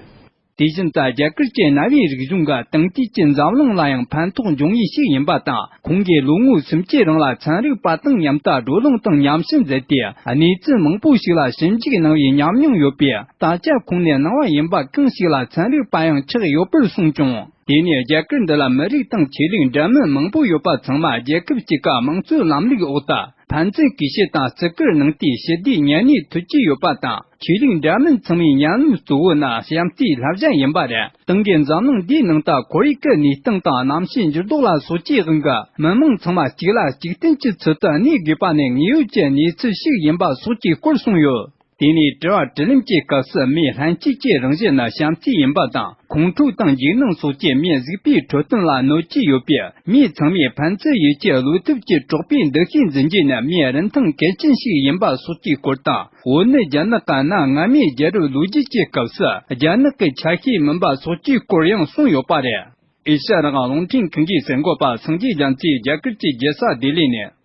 དེ་བཞིན་དུ་རྒྱ་གར་གྱི་གནའ་བོའི་རིག་གཞུང་གི་དེང་དུས་ཀྱི་འཛམ་གླིང་ལ་ཡང་ཕན་ཐོགས་འབྱུང་ངེས་ཤིག་ཡིན་པ་དང་། ཁོང་གིས་ལོ་ངོ་སུམ་ཅུའི་རིང་ལ་ཚན་རིག་པ་དང་མཉམ་དུ་བགྲོ་གླེང་དང་མཉམ་ཞིབ་མཛད་དེ། གནས་ཚུལ་མང་པོ་ཞིག་ལ་ཞིབ་འཇུག་གནང་བའི་ཉམས་མྱོང་ཡོད་པས། ད་ཆ་ཁོང་ནས་གནང་བ་ཡིན་པ་གང་ཞིག་ལ་ཚན་རིག་པ་ཡང་ཆགས་ཡོད་པར་གསུངས་ཀྱང་། དེ་ནས་རྒྱ་གར་འདི་ལ་མི་རིགས་དང་ཆོས་ལུགས་འདྲ་མིན་མང་པོ་ཡོད་པ་ཚང་མ་རྒྱལ་ཁབ་གཅིག་གི་དམངས་གཙོའི་ལམ་ལུགས་འོག་ཏུ་ཕན་ཚུན་གུས་བཤད་དང་བརྩི་བཀུར་གནང་སྟེ་ཞི་བདེའི་གཉེན་ཉེ་ཐུགས་བཅུག་ཡོད་པ་དང་། ཆོས་ལུགས་འདྲ་མིན་ཚང་མའི་ཉམས་ལེན་གཙོ་བོ་ནི་བྱམས་བརྩེའི་བསླབ་བྱ་ཡིན་པ་རེད། ཏང་གིས་འཛམ་གླིང་འདིའི་ནང་དུ་ཁོར་ཡུག་གི་གནས་སྟངས་དང་གནམ་གཤིས་འགྱུར་ལྡོག་ལ་སོགས་ཀྱི་དབང་གིས་མི་མང་ཚང་མ་གཅིག་ལ་གཅིག་བརྟེན་གྱི་ཚུལ་དུ་གནས་དགོས་པ་ནི་དངོས་ཡོད་ཀྱི་གནས་ཚུལ་ཞིག་ཡིན་པ་སོགས་ཀྱི་སྐོར་གསུངས་ཡོད། དེ་ནས་དྲི་བ་དྲིས་ལན་གྱི་སྐབས་སུ་མིའི་ལྷན་སྐྱེས་ཀྱི་རང་བཞིན་ནི་བྱམས་བརྩེ་ཡིན་པ་དང་། ཁོང་ཁྲོ་དང་འཇིགས་སྣང་སོགས་ཀྱིས་མིའི་གཟུགས་པོའི་འཕྲོད་བསྟེན་ལ་གནོད་ཀྱི་ཡོད་པས། མི་ཚང་མས་ཕན་ཚུན་ཡིད་ཆེས་བློ་མཐུན་གྱི་གྲོགས་པོའི་འདུ་ཤེས་འཛིན་རྒྱུ་ནི་མིའི་རིན་ཐང་གལ་ཆེན་ཞིག་ཡིན་པ་སོགས་ཀྱི་སྐོར་དང་། བོད་ནི་རྒྱ་ནག་གི་གནའ་སྔ་མོའི་རྒྱལ་རབས་ལོ་རྒྱུས་ཀྱི་སྐབས་སུ་རྒྱ་ནག་གི་ཆ་ཤས་མིན་པ་སོགས་ཀྱི་སྐོར་ཡང་གསུངས་ཡོད་པ་རེད། ཨེ་ཤ་ཡ་རང་དབང་རླུང་འཕྲིན་ཁང་གི་གསར་འགོད་པ་སངས་རྒྱས་རྒྱ་མཚོས་རྒྱ་གར་གྱི་རྒྱལ་ས་ལྡི་ལི་ནས།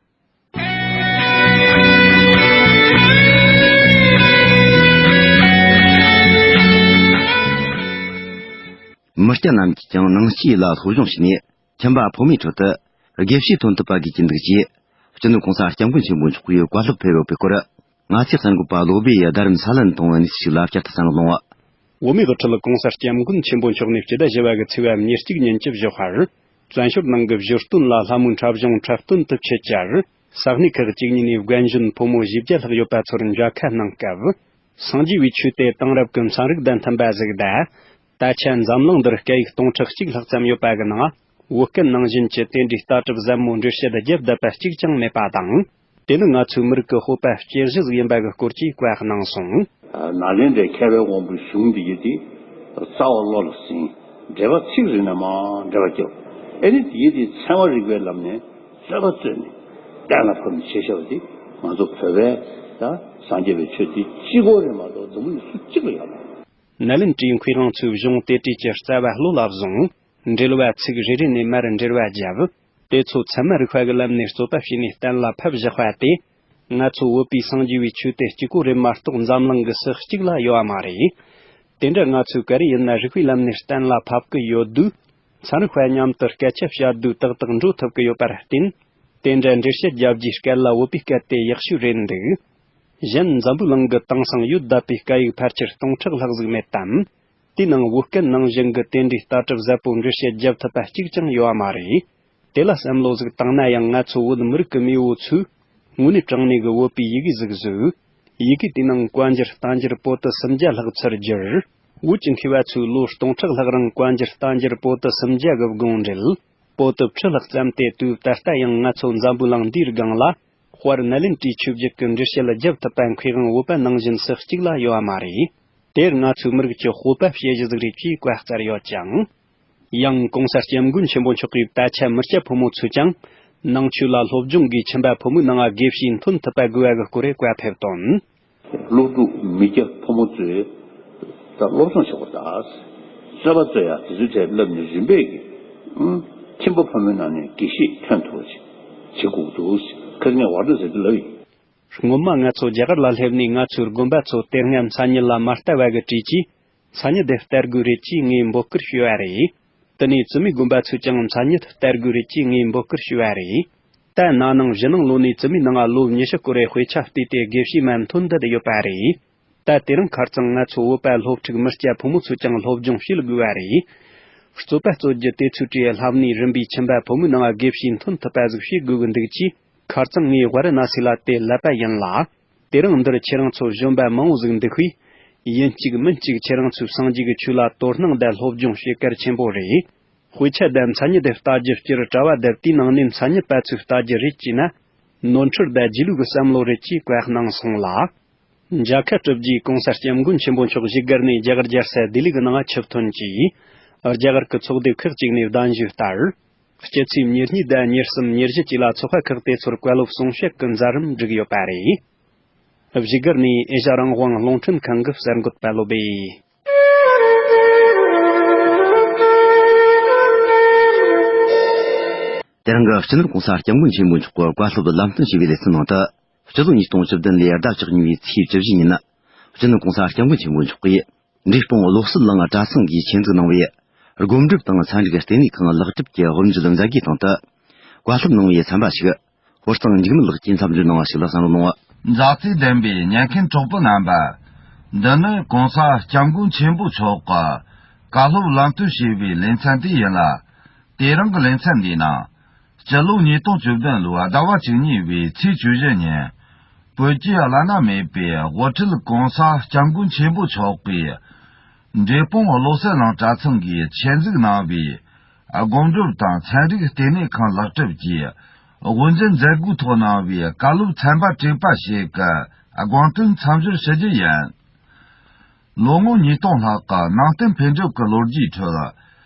མི་སྐྱ་རྣམས་ཀྱིས་ཀྱང་ནང་ཆོས་ལ་སློབ་སྦྱོང་བྱས་ནས། ཁྱིམ་པ་ཕོ་མོའི་ཁྲོད་དུ་དགེ་བཤེས་ཐོན་ཐུབ་པ་དགོས་ཀྱི་འདུག་ཅེས། སྤྱི་ནོར་གོང་ས་སྐྱབས་མགོན་ཆེན་པོ་མཆོག་གིས་བཀའ་སློབ་ཕེབས་ཡོད་པའི་སྐོར། ང་ཚོའི་གསར་འགོད་པ་བློ་བྷེ་ཡི་རྡ་རམ་ས་ལ་ནས་བཏང་བའི་གནས་ཚུལ་ཞིག་ལ་བསྐྱར་དུ་གསན་རོགས་གནང་། བོད་མིའི་དབུ་ཁྲིད་གོང་ས་སྐྱབས་མགོན་ཆེན་པོ་མཆོག་ནས་སྤྱི་ཟླ་བཞི་པ་གི་ཚེས་པ་ཉེར་གཅིག་ཉིན་གྱི་བཞི་པར། བཙན་བྱོལ་ནང་གི་བཞུར་སྟོན་ལ་ལྷ་མོའི་འཁྲབ་གཞུང་འཁྲབ་སྟོན་དུ་ཆེད་བཅར། ས་གནས་ཁག་ཅིག་ཉིད་ནས་རྒན་གཞོན་ཕོ་མོ་བཞི་བརྒྱ་ལྷག་ཡོད་པ་ཚོར་མཇལ་ཁ་གནང་སྐབས། སངས་རྒྱས་པའི་ཆོས་དེ་དེང་རབས་ཀྱི་ཚན་རིག་དང་མཐུན་པ་ཟིག་དང་། ད་ཆ་འཛམ་གླིང་འདིར་སྐད་ཡིག་སྟོང་ཕྲག་གཅིག་ལྷག་ཙམ་ཡོད་པ་གི་ནང་། བོད་སྐད་ནང་བཞིན་གྱི་དེ་འདྲའི་ལྟ་གྲུབ་ཟབ་མོ་འགྲེལ་བཤད་རྒྱབ་བསྡད་པ་གཅིག་ཀྱང་མེད་པ་དང་། དེ་ནི་ང་ཚོའི་མི་རིགས་ཀྱི་སྤོབས་པ་སྐྱེ་གཞི་ཟིག་ཡིན་པ་གི་སྐོར་གྱིས་བཀའ་གནང་སོང་། ནཱ་ལེནྡྲའི་མཁས་པའི་དབང་པོའི་གཞུང་འདི་ཡི་དེ་རྩ་བ་བློ་ལ་ཟིན། འགྲེལ་པ་ཚིག་རེ་ནས་མར་འགྲེལ་པ་རྒྱབ། ཨེ་ནི་དེ་ཡི་དེ་ཚད་མ་རིག་པའི་ལམ་ནས་རྩོད་པ་རྩོད་ནས་གཏན་ལ་ཕབ་ནས་བྱས་བཞག་པ་དེ་ང་ཚོ་བོད་པའི་ད་སངས་རྒྱས་པའི་ཆོས་དེ་གཅིག་པོ་རེད་མ་གཏོགས་འཛམ་བུ་གླིང་སུ་གཅིག་ལ་ཡོད་མ་རེད། ནཱ་ལེནྡྲའི་མཁས་དབང་ཚོས་གཞུང་དེ་གྲས་ཀྱི་རྩ་བ་བློ་ལ་བཟུང་། འགྲེལ་པ་ཚིག་རེ་རེ་ནས་མར་འགྲེལ་པ་བརྒྱབ། དེ་ཚོ་ཚད་མ་རིག་པ་གི་ལམ་ནས་རྩོད་པ་བྱས་ནས་གཏན་ལ་ཕབ་བཞག་པ་དེ། ང་ཚོ་བོད་པའི་སངས་རྒྱས་པའི་ཆོས་དེ་གཅིག་པོ་རེད་མ་གཏོགས་འཛམ་གླིང་གི་སུ་གཅིག་ལ་ཡོད་པ་མ་རེད། དེ་འདྲ་ང་ཚོས་ག་རེ་ཡིན་ན་རིག་པའི་ལམ་ནས་གཏན་ལ་ཕབ་གི་ཡོད་དུས། ཚན་རིག་པ་མཉམ་དུ་སྐད་ཆ་བཤད་དུས་ཏག་ཏག་འགྲོ་ཐུབ་གི་ཡོད་པར་བརྟེན། དེ་འདྲ་འགྲེལ་བཤད་རྒྱབ་རྒྱུའི་སྐད་ལ་བོད་པའི་སྐད་དེ་ཡག་ཤོས་རེད་འདུག་གཞན་འཛམ་བུའི་གླིང་གི་དེང་སང་ཡོད་བསྡད་པའི་སྐད་ཡིག་ཕལ་ཆེར་སྟོང་ཕྲག་ལྷག་ཟིག་མེད་དམ། དེའི་ནང་བོད་སྐད་ནང་བཞིན་གྱི་དེ་འདྲའི་ལྟ་གྲུབ་ཟབ་པོ་འགྲེལ་བཤད་རྒྱབ་ཐུབ་པ་གཅིག་ཀྱང་ཡོད་པ་མ་རེད། དེ་ལ་བསམ་བློ་ཟིག་བཏང་ན་ཡང་ང་ཚོ་བོད་མི་རིགས་ཀྱི་མེས་པོ་ཚོས་དངོས་གནས་དྲང་གནས་ཀྱི་བོད་པའི་ཡི་གེ་ཟིག་བཟོས། ཡི་གེ་དེའི་ནང་བཀའ་འགྱུར་བསྟན་འགྱུར་པོ་ཏི་སུམ་བརྒྱ་ལྷག་ཚུར་བསྒྱུར། བོད་ཀྱི་མཁས་པ་ཚོས་ལོ་སྟོང་ཕྲག་ལྷག་རིང་བཀའ་འགྱུར་བསྟན་འགྱུར་པོ་ཏི་སུམ་བརྒྱ་གི་དགོངས་འགྲེལ། པོ་ཏི་ཁྲི་ལྷག་བརྩམས་ཏེ་དུས་ད་ལྟ་ཡང་ང་ཚོ་འཛམ་བུའི་གླིང་འདིའི་སྒང་ལ། དཔལ་ནཱ་ལེནྡྲའི་ཆོས་བརྒྱུད་ཀྱི་འགྲེལ་བཤད་རྒྱབ་ཐུབ་པ་མཁས་དབང་བོད་པ་ནང་བཞིན་སུ་གཅིག་ལ་ཡོད་པ་མ་རེད། དེར་ང་ཚོའི་མི་རིགས་ཀྱི་སྤོབས་པ་བྱེད་གཞི་ཟིག་རེད་ཅེས་བཀའ་སྩལ་ཡོད་ཅིང་། ཡང་གོང་ས་སྐྱབས་མགོན་ཆེན་པོ་མཆོག་གིས་ད་ཆ་མི་སྐྱ་ཕོ་མོ་ཚོས་ཀྱང་ནང་ཆོས་ལ་སློབ་སྦྱོང་གིས་ཁྱིམ་པ་ཕོ་མོའི་ནང་དགེ་བཤེས་ཐོན་ཐུབ་པ་དགོས་པ་གི་སྐོར་བཀའ་ཕེབས་དོན། སློབ་ཕྲུག་མི་སྐྱ་ཕོ་མོ་ཚོས་ད་སློབ་སྦྱོང་བྱེད་དགོས་ད། རྩོད་པ་རྩོད་ཡ་དེ་ཚོའི་གྲས་བསླབ་ནས་རིམ་པས་ཀྱི་ཨང་། ཁྱིམ་པ་ཕོ་མོའི་ནང་ནས་དགེ་བཤེས་ཐོན་ཐུབ་པ་ཅིག་བྱེད་དགོས་འདུག་ཁ་ནས་བར་དུ་ཟེར་དུ་ལབ་ཡིན། སྔོན་མ་ང་ཚོ་རྒྱ་གར་ལ་སླེབས་ནས་ང་ཚོའི་དགོན་པ་ཚོ་དེ་སྔ་མཚན་ཉིད་ལ་མ་ལྟ་བ་གི་གྲས་ཀྱིས། མཚན་ཉིད་དེ་སྟེར་དགོས་རེད་ཅེས་ངས་འབོད་སྐུལ་ཞུས་པ་རེད། དེ་ནས་བཙུན་མའི་དགོན་པ་ཚོས་ཀྱང་མཚན་ཉིད་སྟེར་དགོས་རེད་ཅེས་ངས་འབོད་སྐུལ་ཞུས་པ་རེད། ད་ན་ནིང་གཞེས་ནིང་ལོ་ནས་བཙུན་མའི་ནང་ལ་ལོ་ཉི་ཤུ་སྐོར་རེ་དཔེ་ཆ་བལྟས་ཏེ་དགེ་བཤེས་མ་ཐོན་བསྡད་ཡོད་པ་རེད། ད་དེ་རིང་ཁ་རྩང་ང་ཚོ་བོད་པ་སློབ་ཕྲུག་མི་སྐྱ་ཕོ་མོ་ཚོས་ཀྱང་སློབ་སྦྱོང་བྱེད་དགོས་པ་རེད། རྩོད་པ་རྩོད་རྒྱུ་དེ་ཚོའི་གྲས་ལྷབ་ནས་རིམ་པས་ཁྱིམ་པ་ཕོ་མོའི་ནང་དགེ་བཤེས་ཐོན་ཐུབ་པ་ཟིག་བྱེད་དགོས་ཀྱི་འདུག་ཅེས་ ཁ་རྩང་ངའི་ཝཱ་ར་ཎ་སི་ལ་དེ་ཀླད་པ་ཡིན་ལ། དེ་རིང་འདིར་ཁྱེད་རང་ཚོ་གཞོན་པ་མང་བོ་ཟིག་འདུག་ཤེས། ཡིན་གཅིག་མིན་གཅིག་ཁྱེད་རང་ཚོའི་སངས་རྒྱས་ཀྱི་ཆོས་ལ་དོ་སྣང་དང་སློབ་སྦྱོང་བྱེད་གལ་ཆེན་པོ་རེད། དཔེ་ཆ་དང་མཚན་ཉིད་དེ་ལྟ་རྒྱུ་སྤྱིར་གྲྭ་བ་དང་དེའི་ནང་ནས་མཚན་ཉིད་པ་ཚོས་ལྟ་རྒྱུ་རེད་ཅེ་ན། ནོར་འཁྲུལ་དང་རྗེས་ལུས་ཀྱི་བསམ་བློ་རེད་ཅེས་བཀའ་གནང་སོང་ལ། མཇལ་ཁ་གྲུབ་རྗེས་གོང་ས་སྐྱབས་མགོན་ཆེན་པོ་མཆོག་བཞུགས་སྒར་ནས་རྒྱ་གར་རྒྱལ་ས་ལྡི་ལི་གི་ནང་ཆིབས་ཐོན་གྱིས། རྒྱ་གར་གྱི་ཚོགས་སྡེ་ཁག་ཅིག་ནས་གདན་ཞུས་ལྟར། སྤྱི་ཚེས་ཉེར་གཉིས་དང་ཉེར་གསུམ་ཉེར་བཞི་བཅས་ལ་ཚོགས་ཁག་ཁག་དེ་ཚོར་བཀའ་སློབ་གསུང་བཤད་ཀྱི་མཛད་རིམ་བསྒྲིགས་ཡོད་པ་རེད། བཞུགས་སྒར་ནས་ཨེ་ཤ་རང་དབང་རླུང་འཕྲིན་ཁང་གི་གསར་འགོད་པ་བློ་སྦེ། དེ་རིང་གི་སྤྱི་ནོར་གོང་ས་སྐྱབས་མགོན་ཆེན་པོ་མཆོག་གི་བཀའ་སློབ་ལམ་སྟོན་ཞུས་པའི་ལེ་ཚན་ནང་དུ། སྤྱི་ལོ་ཉིས་སྟོང་བཅུ་བདུན་ལོའི་ཟླ་བཅུ་གཉིས་པའི་ཚེས་བཅུ་བཞི་ཉིན། སྤྱི་ནོར་གོང་ས་སྐྱབས་མགོན་ཆེན་པོ་མཆོག་གིས། འབྲས་སྤུངས་བློ་གསལ་གླིང་གྲྭ་ཚང་གིས་ཆེད་འཛུགས་གནང་བའི། སྒོམ་སྒྲུབ་དང་ཚན་རིག་ལྟེ་གནས་ཁང་ལེགས་གྲུབ་ཀྱི་དབུ་འབྱེད་མཛད་སྒོའི་སྟེང་དུ། བཀའ་སློབ་གནང་བའི་ཚན་པ་ཞིག་ཧོར་གཙང་འཇིགས་མེད་ལགས་ཀྱིས་འཚམས་འདྲི་གནང་བ་ཞིག་ལ་གསན་རོགས་གནང་། མཛའ་བརྩེ་ལྡན་པའི་ཉན་མཁན་གྲོགས་པོ་རྣམ་པ། འདི་ནི་གོང་ས་སྐྱབས་མགོན་ཆེན་པོ་མཆོག་གི་བཀའ་སློབ་ལམ་སྟོན་ཞུས་པའི་ལེ་ཚན་དེ་ཡིན་ལ། དེ་རིང་གི་ལེ་ཚན་འདིའི་ནང་། སྤྱི་ལོ་ཉིས་སྟོང་བཅུ་བདུན་ལོའི་ཟླ་བ་བཅུ་གཉིས་པའི་ཚེས་བཅུ་བཞི་ཉིན། བོད་ཀྱི་བླ་ན་མེད་པའི་དབུ་ཁྲིད་གོང་ས་སྐྱབས་མགོན་ཆེན་པོ་མཆོག་གིས། འབྲས་སྤུངས་བློ་གསལ་གླིང་གྲྭ་ཚང་གིས་ཆེད་འཛུགས་གནང་བའི། སྒོམ་སྒྲུབ་དང་ཚན་རིག་ལྟེ་གནས་ཁང་ལེགས་གྲུབ་ཀྱི་དབུ་འབྱེད་མཛད་སྒོའི་ཐོག་གནང་བའི་བཀའ་སློབ་ཚན་པ་དྲུག་པ་ཞིག་གི་དགོངས་དོན་མཚམས་སྦྱོར་ཞུ་རྒྱུ་ཡིན། ལོ་ངོ་ཉིས་སྟོང་ལྷག་གི་ནང་བསྟན་འཕེལ་འགྲིབ་ཀྱི་ལོ་རྒྱུས་ཁྲོད།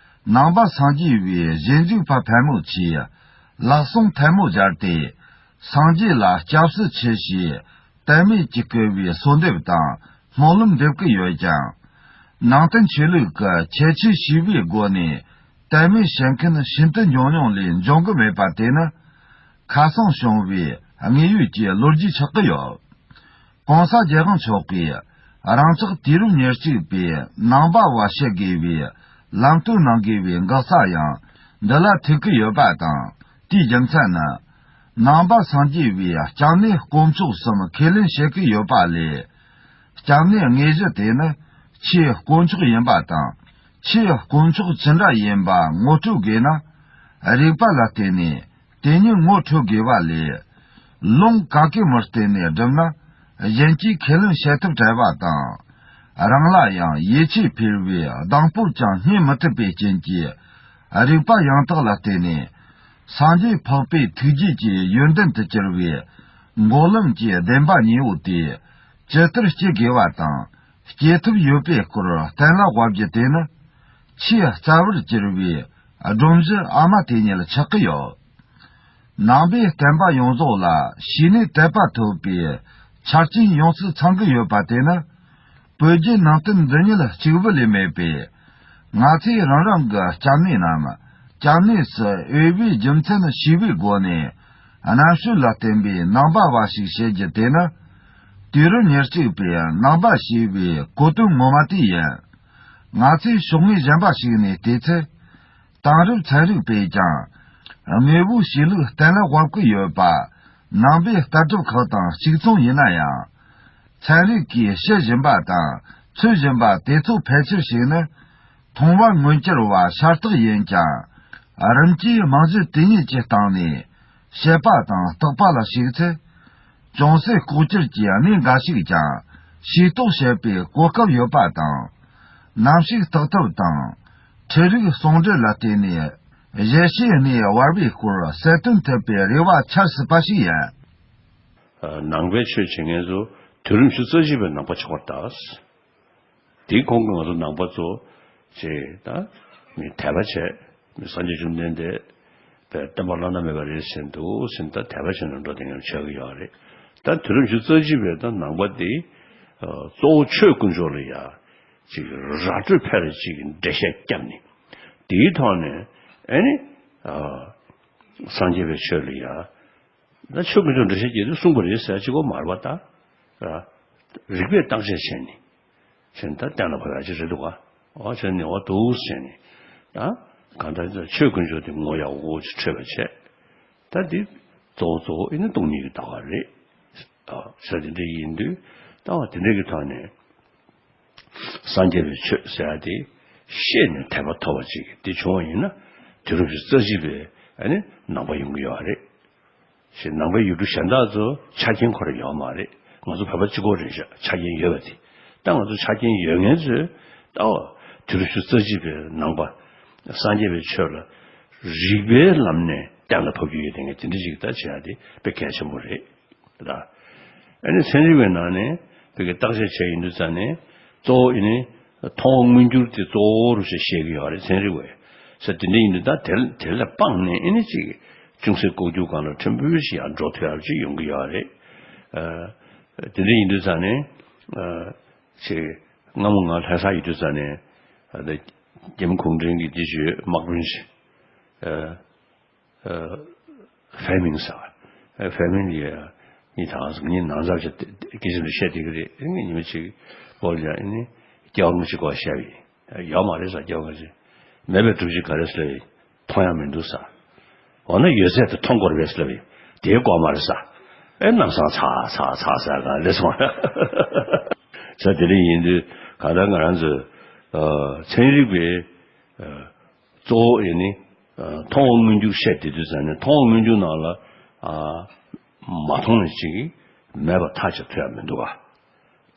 ནང་པ་སངས་རྒྱས་པའི་ཞེན་འཇུག་པ་ཕལ་མོ་ཆེས་ལག་ཟུང་ཐལ་མོ་སྦྱར་ཏེ། སངས་རྒྱས་ལ་སྐྱབས་སུ་མཆི་ཞེས་དད་མོས་ཀྱིས་བསྐུལ་བའི་གསོལ་འདེབས་དང་སྨོན་ལམ་འདེབས་ཀྱི་ཡོད་ཀྱང་། ནང་བསྟན་ཆོས་ལུགས་ཀྱི་ཁྱད་ཆོས་ཞེས་པའི་སྒོ་ནས་དད་མོས་བྱེད་མཁན་ཤིན་ཏུ་ཉུང་ཉུང་ལས་འབྱུང་གི་མེད་པ་དེ་ནི། ཁ་སང་བྱུང་བའི་དངོས་ཡོད་ཀྱི་ལོ་རྒྱུས་ཆགས་ཀྱི་ཡོད། གོང་ས་རྒྱལ་དབང་མཆོག་གིས་རང་ཅག་དུས་རབས་ཉེར་གཅིག་པའི་ནང་པ་བ་བྱེད་དགོས་པའི་ལམ་སྟོན་གནང་དགོས་པའི་འགག་རྩ་ཡང་འདི་ལ་ཐུག་གི་ཡོད་པ་དང་། དེའི་རྒྱུ་མཚན་ནི། ནང་པ་སངས་རྒྱས་པའི་སྐྱབས་གནས་དཀོན་མཆོག་གསུམ་ཁས་ལེན་བྱེད་ཀྱི་ཡོད་པ་ལས། སྐྱབས་གནས་དངོས་གཞི་དེ་ནི་ཆོས་དཀོན་མཆོག་ཡིན་པ་དང་། ཆོས་དཀོན་མཆོག་ཅི་འདྲ་ཡིན་པ་ངོ་སྤྲོད་དགོས་ན། རིགས་པ་ལ་བརྟེན་ནས། དེ་ཉིད་ངོ་འཕྲོད་དགོས་པ་ལས། ལུང་གང་གིས་མི་བསྟན་ནས་བསྒྲུབས་ན། གཞན་གྱིས་ཁས་ལེན་བྱེད་ཐབས་བྲལ་བ་དང་། རང་ལ་ཡང་ཡིད་ཆེས་འཕེར་བའི་གདེང་སྤོབས་ཀྱང་རྙེད་མི་ཐུབ་པའི་རྐྱེན་གྱིས། རིགས་པ་ཡང་དག་ལ་བརྟེན་ནས། སངས་རྒྱས་འཕགས་པའི་ཐུགས་རྗེ་གི་ཡོན་ཏན་དུ་གྱུར་པའི། མགོན་ལམ་གྱི་བདེན་པ་གཉིས་པོ་དེ། ཇི་ལྟར་སྐྱེ་དགོས་པ་དང་། སྐྱེ་ཐབས་ཡོད་པའི་སྐོར་གཏན་ལ་དབབ་རྒྱུ་དེ་ནི། ཆེས་རྩ་བར་གྱུར་པའི་སྒྲོམ་གཞི་ཨ་མ་དེ་ཉིད་ཆགས་ཀྱི་ཡོད། ནང་པའི་བསྟན་པ་ཡོངས་རྫོགས་ལ་ཤེས་ནས་དད་པ་ཐོབ་པའི་ཆ་རྐྱེན་ཡོངས་སུ་ཚང་གི་ཡོད་པ་དེ་ནི། བོད་བརྒྱུད་ནང་བསྟན་འདི་ཉིད་གཅིག་པུ་ལས་མེད་པས། ང་ཚོས་རང་རང་གི་སྐྱབས་གནས་ནམ། སྐྱབས་གནས་སུ་འོས་པའི་རྒྱུ་མཚན་ཤེས་པའི་སྒོ་ནས། རྣམ་དཔྱོད་ལ་བརྟེན་པའི་ནང་པ་བ་ཞིག་བྱེད་རྒྱུ་དེ་ནི། དུས་རབས་ཉེར་གཅིག་པའི་ནང་པ་ཞེས་པའི་གོ་དོན་ངོ་མ་དེ་ཡིན། ང་ཚོས་ཕྱོགས་ངོས་གཞན་པ་ཞིག་ནས་བལྟས་ཚེ། དེང་རབས་ཚན་རིག་པས་ཀྱང་། དངོས་པོའི་གཤིས་ལུགས་གཏན་ལ་དབབ་ཀྱི་ཡོད་པ། ནང་པའི་ལྟ་གྲུབ་ཁག་དང་གཅིག་མཚུངས་ཡིན་ན་ཡང་། ཚན་རིག་གིས་དཔྱད་བཞིན་པ་དང་འཚོལ་བཞིན་པ་དེ་ཚོ་ཕལ་ཆེར་ཞིག་ནི། མཐོང་བ་མངོན་གྱུར་བ་ཤ་སྟག་ཡིན་ཀྱང་། རིམ་གྱིས་རྨང་གཞི་དེ་ཉིད་ཀྱི་སྟེང་ནས། དཔྱད་པ་དང་བརྟག་པ་ལ་ཞུགས་ཚེ། ཅུང་ཟད་ལྐོག་གྱུར་གྱི་གནས་འགའ་ཞིག་ཀྱང་ཤེས་རྟོགས་བྱེད་པའི་གོ་སྐབས་ཡོད་པ་དང་། ནམ་ཞིག་བརྟག་ཐབས་དང་། འཕྲུལ་རིག་ཟུང་འབྲེལ་ལ་བརྟེན་ནས། གཞལ་བྱའི་གནས་བར་པའི་སྐོར་གསལ་སྟོན་ཐུབ་པའི་རེ་བ་འཆར་སྲིད་པ་ཞིག་ཡིན། ནང་པའི་ཆོས་བྱེད་མཁན་ཚོ་དུས་རབས་ཉི་ཤུ་རྩ་གཅིག་པའི་ནང་པ་ཆགས་པར་གདའ། དེའི་གོང་གི་ང་ཚོ་ནང་པ་ཚོ་ཅེས་ད་མི་དད་པ་བྱས། མི་སངས་རྒྱས་བཅོམ་ལྡན་འདས་པའི་བསྟན་པ་བླ་ན་མེད་པ་རེད་ཟེར་འདུག་ཟེར་ད་དད་པ་བྱས་ནས་འགྲོ་དེ་ངས་ཆགས་ཀྱི་ཡོད་རེད། ད་དུས་རབས་ཉི་ཤུ་རྩ་གཅིག་པའི་ད་ནང་པ་དེ་གཙོ་བོ་ཆོས་དཀོན་མཆོག་ལ་ཡ་ཅིག་ར་སྤྲོད་འཕེར་ཅིག་འགྲེལ་བཤད་བརྒྱབ་ནས་དེའི་ཐོག་ནས་ཨེ་ནི་སངས་རྒྱས་པའི་ཆོས་ལ་ཡ། ད་ཆོས་དཀོན་མཆོག་འགྲེལ་བཤད་རྒྱག་དུས་གསུངས་པ་རེད་ཟེར་གཅིག་པོ་མ་རེད་པ་ད། རིགས་པས་བརྟག་དཔྱད་བྱས་ནས། བྱས་ནས་ད་གཏན་ལ་ཕབ་ཡག་ཅིག་རེད་འདུག་ག་འོ་བྱས་ནས་འོ་འདུག་ཟེར་ནས། ད་གང་ལྟར་ཆོས་དཀོན་མཆོག་དེ་ངོ་ཡག་པོ་ཅིག་འཕྲོད་པ་བྱས། ད་འདི་གཙོ་བོ་གཙོ་བོ་ཨེ་ནི་སྟོང་ཉིད་ཀྱི་ལྟ་བ་རེད། ཨ་ཟེར་དེ་འདྲ་ཡིན་དུས་ད་བ་དེ་འདྲ་གི་ཐོག་ནས། སངས་རྒྱས་པའི་ཆོས་ཟེར་ཡ་དེ་ཤེས་ནས་དད་པ་ཐོབ་པ་ཅིག་དེ་བྱུང་བ་ཡིན་ན་དུས་རབས་ཉི་ཤུ་རྩ་གཅིག་པའི་ཨ་ནི་ནང་པ་ཡོང་གི་ཡོད་རེད། ཞེས་ནང་པའི་ཡུལ་གྲུ་གཞན་དག་ཚོ་ཆ་རྐྱེན་ཁོ་རང་ཡོད་མ་རེད། ང་ཚོ་བོད་པ་གཅིག་པོ་རེད་ཤག་ཆ་རྐྱེན་ཡོད་པ་དེ། ད་ང་ཚོ་ཆ་རྐྱེན་ཡོད་མཁན་ཚོས་ད་འོ་དུས་རབས་བཅུ་རྩ་གཅིག་པའི་ནང་པ་སངས་རྒྱས་པའི་ཆོས་ལ་རིགས་པའི་ལམ་ནས་གཏན་ལ་ཕབ་རྒྱུ་ཡོད་དེ་ངས་དེ་འདྲ་ཞིག་ད་བྱེད་ཡ་དེ་དཔེ་གལ་ཆེན་པོ་རེད། ད་ཨ་ནི་ཚན་རིག་པའི་ནང་ནས་བོད་ཀྱི་བརྟག་དཔྱད་བྱས་ཡིན་དུས་ཙང་ནས་གཙོ་བོ་ཨ་ནི་མཐོང་བ་མངོན་གྱུར་དེ་གཙོ་བོ་རུ་ཞིག་བཤད་ཀྱི་ཡོད་རེད། ཚན་རིག་པས་ས་དེ་འདྲ་ཡིན་དུས་ད་དེ་དེ་ལ་དཔག་ནས་ཨ་ནི་ཅིག་ཅུང་ཟད་ལྐོག་གྱུར་སྒང་ལ་ཕྲན་བུ་ཞིག་ཡང་འགྲོ་ཐུབ་ཡག་ཅིག་ཡོང་གི་ཡོད་རེད། ཨ་དེ་འདྲ་ཡིན་དུས་ཙང་ནས་ཨ་ཅིག་སྔ་མོ་ང་ལྷ་ས་ཡོད་དུས་ཙང་ནས་ཨ་ད་རྒྱལ་མོ་གུང་ཁྲན་གྱི་དེ་བརྗོད་དམག་དཔོན་ཞིག་ཨ། ཨ་ཧྥེ་མིང་ཟེར་བ། ཨ་ཧྥེ་མིང་ཡིས་ཉིན་དང་ཉིན་ནང་ཚར་ཅིག་སྐད་ཆ་འདི་བཤད་བསྡད་ཀྱི་རེད། ངས་ཉི་མ་གཅིག་བོར་ཡ་ཨ་ནི་སྐྱེ་བ་སྔ་ཕྱི་སྐོར་བཤད་པ་ཡིན། ཡོད་མ་རེད་ཟེར། སྐྱེ་བ་སྔ་ཕྱི་མེད་པའི་སྒྲུབ་བྱེད་ག་རེ་ཟེར་བ་ཡིན། མཐོང་ཡ་མི་འདུག་ཟེར། འོ་ན་ཡོད་ཚད་དེ་མཐོང་དགོས་རེད་པས་ཟེར་བ་ཡིན། དེའི་དགོས་མ་རེད་ཟེར། ཨེ་ནམ་སང་ཚ་ཚ་ཚ་ཟེར་ག་ལས་སོང་། ས་དེ་རིང་ཡིན་དུས་ག་ད་ང་རང་ཚོ་ཨ་ཚན་རིག་པའི་ཨ། གཙོ་བོ་ཡིན་ནི། ཨ་མཐོང་བ་མངོན་གྱུར་བཤད་བསྡད་དུས་ཙང་ནས་མཐོང་བ་མངོན་གྱུར་ནང་ལ་ཨ་མ་མཐོང་བ་ཅིག་མེད་པ་ཐག་བཅད་ཐུབ་ཡ་མི་འདུག་ག་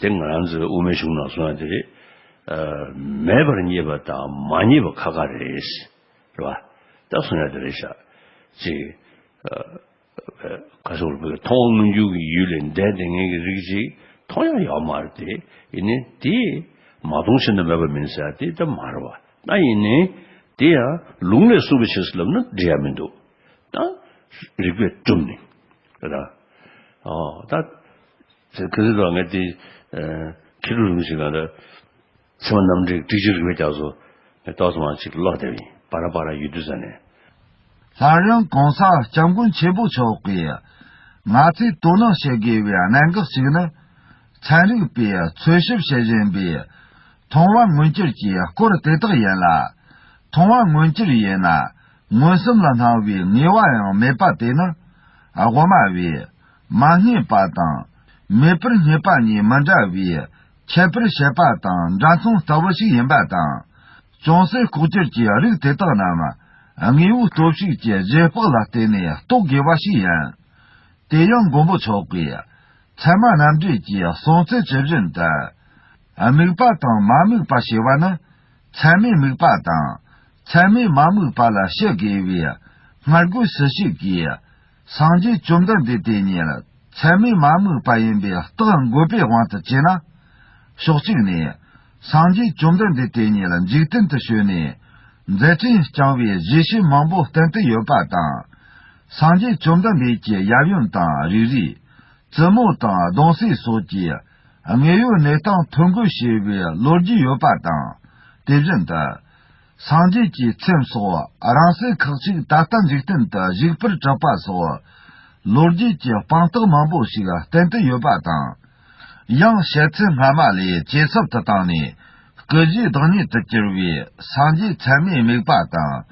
དེ་ང་རང་ཚོའི་དབུ་མའི་གཞུང་ནང་གསུང་ཡ་དེ་རེད། ཨ་མེད་པར་རྙེད་པ་དང་མ་རྙེད་པ་ཁ་ཁ་རེད། རེད་བ། ད་གསུང་ཡ་དེ་རེད་ཤག་ཅིག་ཨ། ག་སོགས་ལ་མཐོང་བ་མངོན་གྱུར་གྱི་ཡུལ་ལས་འདས་བསྡད་མཁན་གྱི་རིགས་ཅིག་མཐོང་ཡ་ཡོད་མ་རེད་དེ། ཡིན་ནའི་དེ་མ་མཐོང་ཕྱིར་ན་མེད་པ་མིན་ཟེར་ཡ་དེ་ད་མ་རེད་བ། ད་ཡིན་ནའི་དེ་ཡང་ལུང་ལས་གསུངས་པའི་ཕྱིར་ཟེར་ལབ་ན་འགྲིག་ཡ་མི་འདུག་ད་རིགས་པས་བསྒྲུབས་ནས་རེད། ཨོ་ད་ཁ་སང་ལ་ངས་དེ་མཁས་གྲུབ་རིན་པོ་ཆེ་ག་ད། ཚད་མ་རྣམ་འགྲེལ་ཏིག་ཙམ་རིགས་པའི་རྒྱ་མཚོ་ཏོག་ཙམ་ཅིག་ཀློག་བསྡད་པ་ཡིན། བར་བར་ཡོད་དུས་ཙ་ནས། སླར་ཡང་གོང་ས་སྐྱབས་མགོན་ཆེན་པོ་མཆོག་གིས་ང་ཚོས་དོ་སྣང་བྱེད་དགོས་པའི་གནད་འགག་ཅིག་ནི། ཚན་རིག་པས་འཚོལ་ཞིབ་བྱེད་བཞིན་པའི་མཐོང་བ་མངོན་གྱུར་གྱི་སྐོར་དེ་དག་ཡིན་ལ། མཐོང་བ་མངོན་གྱུར་ཡིན་ན་མངོན་སུམ་ལ་སྣང་བའི་ངེས་པ་ཡང་མེད་པ་དེ་ནི། དབུ་མ་པས་མ་རྙེད་པ་དང་མེད་པར་རྙེད་པ་གཉིས་མི་འདྲ་བའི་ཁྱད་པར་བཤད་པ་དང་འདྲ་མཚུངས་ལྟ་བུ་ཞིག་ཡིན་པ་དང་། ཅུང་ཟད་ལྐོག་གྱུར་གྱི་རིགས་དེ་དག་རྣམས་དངོས་པོའི་སྟོབས་ཤུགས་ཀྱི་རྗེས་དཔག་ལ་བརྟེན་ནས་རྟོགས་དགོས་པ་ཞིག་ཡིན། དེ་ཡང་མགོན་པོ་མཆོག་གིས་ཚད་མ་རྣམ་འགྲེལ་གྱི་གསུང་ཚུལ་ཇི་བཞིན་དུ། དམིགས་པ་དང་མ་དམིགས་པ་ཞེས་པ་ནི། ཚད་མས་དམིགས་པ་དང་། ཚད་མས་མ་དམིགས་པ་ལ་བཤད་དགོས་པའི་སྔ་རྒོལ་སུ་ཞིག་གིས། སངས་རྒྱས་བཅོམ་ལྡན་འདས་དེ་ཉིད་ཚད་མས་མ་དམིགས་པ་ཡིན་པའི་རྟགས་འགོད་པའི་དབང་དུ་བྱས་ན། ཕྱོགས་གཅིག་ནས། སངས་རྒྱས་བཅོམ་ལྡན་འདས་དེ་ཉིད་འཇིག་རྟེན་དུ་བྱོན་ནས། མཛད་འཕྲིན་བསྐྱངས་པའི་བརྗོད་བྱ་མང་པོ་བསྟན་དུ་ཡོད་པ་དང་། སངས་རྒྱས་བཅོམ་ལྡན་འདས་ཀྱི་ཡབ་ཡུམ་དང་རིགས་རུས། བཙུན་མོ་དང་གདུང་སྲས་སོགས་ཀྱི་དངོས་ཡོད་གནས་སྟངས་ཐོ་འགོད་བྱས་པའི་ལོ་རྒྱུས་ཡོད་པ་དང་། དེ་བཞིན་དུ། སངས་རྒྱས་ཀྱི་ཚེམས་སོགས་རང་སྲས་ཁག་ཅིག་ད་ལྟ་འཇིག་རྟེན་དུ་བཞུགས་པར་གྲགས་པ་སོགས། ལོ་རྒྱུས་ཀྱི་དཔང་རྟགས་མང་པོ་ཞིག་བསྟན་དུ་ཡོད་པ་དང་། ཡང་བཤད་ཚུལ་སྔ་མ་ལས་ཇེ་ཟབ་ཏུ་བཏང་ནས། སྐུ་བཞིའི་བདག་ཉིད་དུ་གྱུར་པའི་སངས་རྒྱས་ཚད་མས་དམིགས་པ་དང་།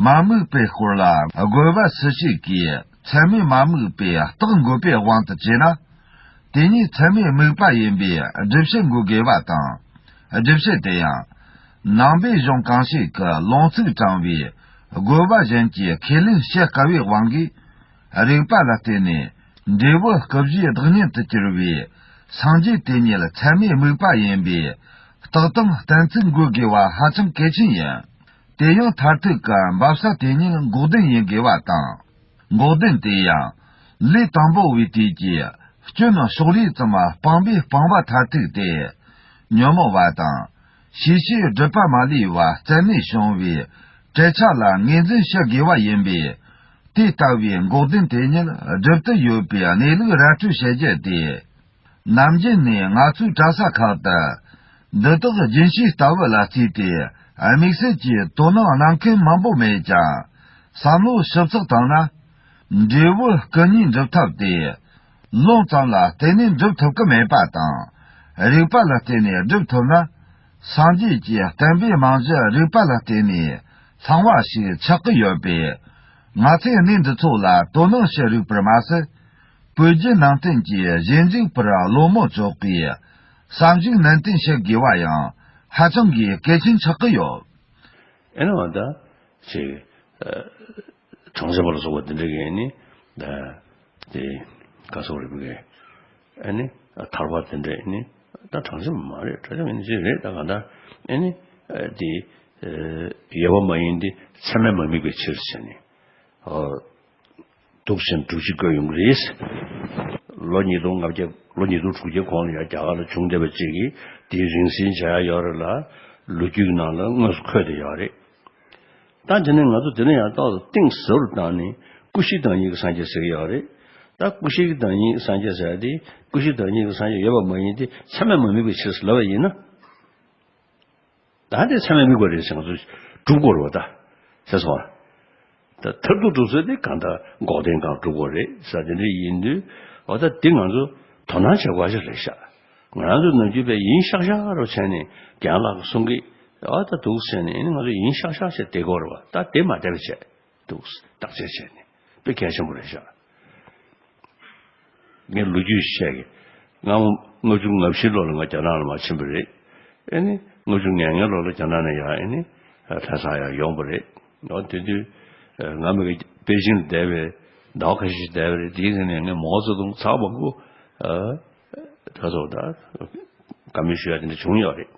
མ་དམིགས་པའི་སྐོར་ལ་རྒོལ་བ་སུ་ཞིག་གིས་ཚད་མས་མ་དམིགས་པའི་རྟགས་འགོད་པའི་དབང་དུ་བྱས་ན། དེ་ཉིད་ཚད་མས་དམིགས་པ་ཡིན་པའི་སྒྲུབ་བྱེད་འགོད་དགོས་པ་དང་། སྒྲུབ་བྱེད་དེ་ཡང་། ནང་པའི་གཞུང་གང་ཞིག་གི་ལུང་ཚིག་དྲངས་པའི་རྒོལ་བ་གཞན་གྱིས་ཁས་ལེན་བྱེད་དཀའ་བའི་དབང་གིས། རིགས་པ་ལ་བརྟེན་ནས་འབྲས་བུ་སྐུ་བཞིའི་བདག་ཉིད་དུ་གྱུར་པའི་སངས་རྒྱས་དེ་ཉིད་ཚད་མས་དམིགས་པ་ཡིན་པའི་རྟགས་དང་གཏན་ཚིགས་འགོད་དགོས་པ་ཧ་ཅང་གལ་ཆེན་ཡིན། དེ་ཡང་མཐར་ཐུག་གི་འབབ་ས་དེ་ཉིད་འགོག་བདེན་ཡིན་དགོས་པ་དང་། འགོག་བདེན་དེ་ཡང་ལས་དང་པོ་བའི་དུས་ཀྱི་སྐྱོན་ཕྱོགས་རིས་ཙམ་སྤངས་པའི་སྤང་བ་མཐར་ཐུག་སྟེ། ཉོན་མོངས་པ་དང་། ཤེས་བྱའི་སྒྲིབ་པ་མ་ལུས་པ་རྩད་ནས་བྱུང་བའི་བྲལ་ཆ་ལ་ངོས་འཛིན་བྱེད་དགོས་པ་ཡིན་པས། དེ་ལྟ་བུའི་འགོག་བདེན་དེ་ཉིད་སྒྲུབ་ཏུ་ཡོད་པའི་གནས་ལུགས་ར་སྤྲོད་བྱེད་རྒྱུ་སྟེ། ནམ་རྒྱུན་ནས་ང་ཚོའི་གྲྭ་ས་ཁག་ཏུ། འདི་དག་རྒྱུན་ཤེས་ལྟ་བུ་ལ་བརྩིས་ཏེ་དམིགས་བསལ་གྱི་དོ་སྣང་གནང་མཁན་མང་པོ་མེད་ཀྱང་། བསམ་བློ་ཞིབ་ཚགས་བཏང་ན། འབྲས་བུ་སྐུ་གཉིས་འགྲུབ་ཐབས་ཏེ། ལུང་ཙམ་ལ་བརྟེན་ནས་འགྲུབ་ཐུབ་ཀྱི་མེད་པ་དང་། རིགས་པ་ལ་བརྟེན་ནས་འགྲུབ་ཐུབ་ན། སངས་རྒྱས་ཀྱི་བསྟན་པའི་རྨང་གཞི་རིགས་པ་ལ་བརྟེན་ནས་ཚང་བ་ཞིག་ཆགས་ཀྱི་ཡོད་པས། ང་ཚོས་གནས་འདི་ཚོ་ལ་དོ་སྣང་བྱེད་རིགས་པར་མ་ཟད། བོད་བརྒྱུད་ནང་བསྟན་གྱི་ཞིབ་འཇུག་པར་བློ་མོས་ཚོགས་པའི་བསམ་གཞིག་ནན་ཏན་བྱེད་དགོས་པ་ཡང་ཧ་ཅང་གི་གལ་ཆེན་ཆགས་ཀྱི་ཡོད། ཨེ་ནི་བ་ད་ཅེས་གྲངས་ཅན་པ་ལ་སོགས་པ་འདི་འདྲ་གི་ནི་ད་ དེ་ག་སོགས་རེད་བུ་གས། ཨེ་ནི་ཐར་པ་དེ་འདྲ་ཨེ་ནི་ད་གྲངས་ཆེན་མ་རེད། གྲངས་ཆེན་མིན་ཅིག་རེད། ད་གང་ལྟར་ཨེ་ནི་དེ་ཡོད་པ་མ་ཡིན་ཏེ་ཚད་མས་མ་དམིགས་པའི་ཕྱིར་ཟེར་ནས། འདུག་ཟེར་འགྲུབ་ཅིག་བཀོད་ཡོང་གི་རེད། ལོ་ཉིས་སྟོང་ལྔ་བརྒྱ་ལོ་ཉིས་སྟོང་དྲུག་བརྒྱ་གོང་ལ་ཡང་རྒྱ་གར་ལ་བྱུང་བསྡད་པ་ཅིག་གིས་དེའི་རིང་བསྲེལ་བྱ་ཡ་ཡོད་རེད་ལ། ལོ་རྒྱུས་ནང་ལ་དངོས་སུ་འཁོད་བསྡད་ཡོད་རེད། ད་དེ་ནས་ང་ཚོ་དེ་ནས་ཡང་ཏོག་ཙམ་གཏིང་ཟབ་རུ་བཏང་ནས་ཀུན་གཞི་བདག་ཉིད་ཀྱི་སངས་རྒྱས་ཟེར་གྱི་ཡོད་རེད། ད་ཀུན་གཞི་བདག་ཉིད་ཀྱི་སངས་རྒྱས་ཟེར་ཡ་དེ་ཀུན་གཞི་བདག་ཉིད་ཀྱི་སངས་རྒྱས་ཡོད་པ་མ་ཡིན་ཏེ་ཚད་མས་མ་དམིགས་པའི་ཕྱིར་ཟེར་ལབ་པ་ཡིན་ན། ད་དེ་ཚད་མས་དམིགས་པ་རེད་ཟེར་ང་ཚོ་སྒྲུབ་དགོས་རེད་བ་ད། ཟེར་སོང་བ། ད་མཐར་ཐུག་སྒྲུབ་ཚུལ་དེ་གང་ལྟར་འགོག་བདེན་གང་སྒྲུབ་དགོས་རེད་ཟེར་དེ་འདྲ་ཡིན་དུས། འོ་ད་འདི་ང་ཚོ་དོ་སྣང་བྱེད་དགོས་ཞིག་རེད་ཤག་ང་རང་ཚོ་ནམ་རྒྱུན་པས་ཡིན་ཤག་ཤག་རོ་བྱས་ནས་རྒན་ལགས་ཀྱིས་གསུང་གི། འོ་ད་འདུག་ཟེར་ནས་ཨེ་ནི་ང་ཚོ་ཡིན་ཤག་ཤག་བྱས་བསྡད་དགོས་རེད་བ། ད་དེ་མ་བསྡད་པ་བྱས། འདུག་བརྟག་དཔྱད་བྱས་ནས་དཔེ་གལ་ཆེན་པོ་རེད་ཤག་ངས་ལོ་རྒྱུས་བཤད་ཀྱི། སྔ་མོ་ལྔ་བཅུ་ང་བཞི་ལོ་ལ་ང་རྒྱ་ནག་ལ་མར་ཕྱིན་པ་རེད། ཨེ་ནི་ལྔ་བཅུ་ང་ལྔ་ལོ་ལ་རྒྱ་ནག་ནས་ཡར་ཨེ་ནི་ལྷ་སར་ཡར་ཡོང་པ་རེད། འོ་དེ་དུས་ང་མི་གི་པེ་ཅིང་ལ་བསྡད་པའི་ཟླ་བ་ཁ་ཤས་ཤིག་བསྡད་པ་རེད། དེའི་རིང་ནས་ངས་མའོ་ཙེ་ཏུང་ཚང་མ་གོ། ད་ཚོ་ད་བཀའ་མོལ་ཞུ་ཡ་དེ་འདྲ་བྱུང་ཡོད་རེད།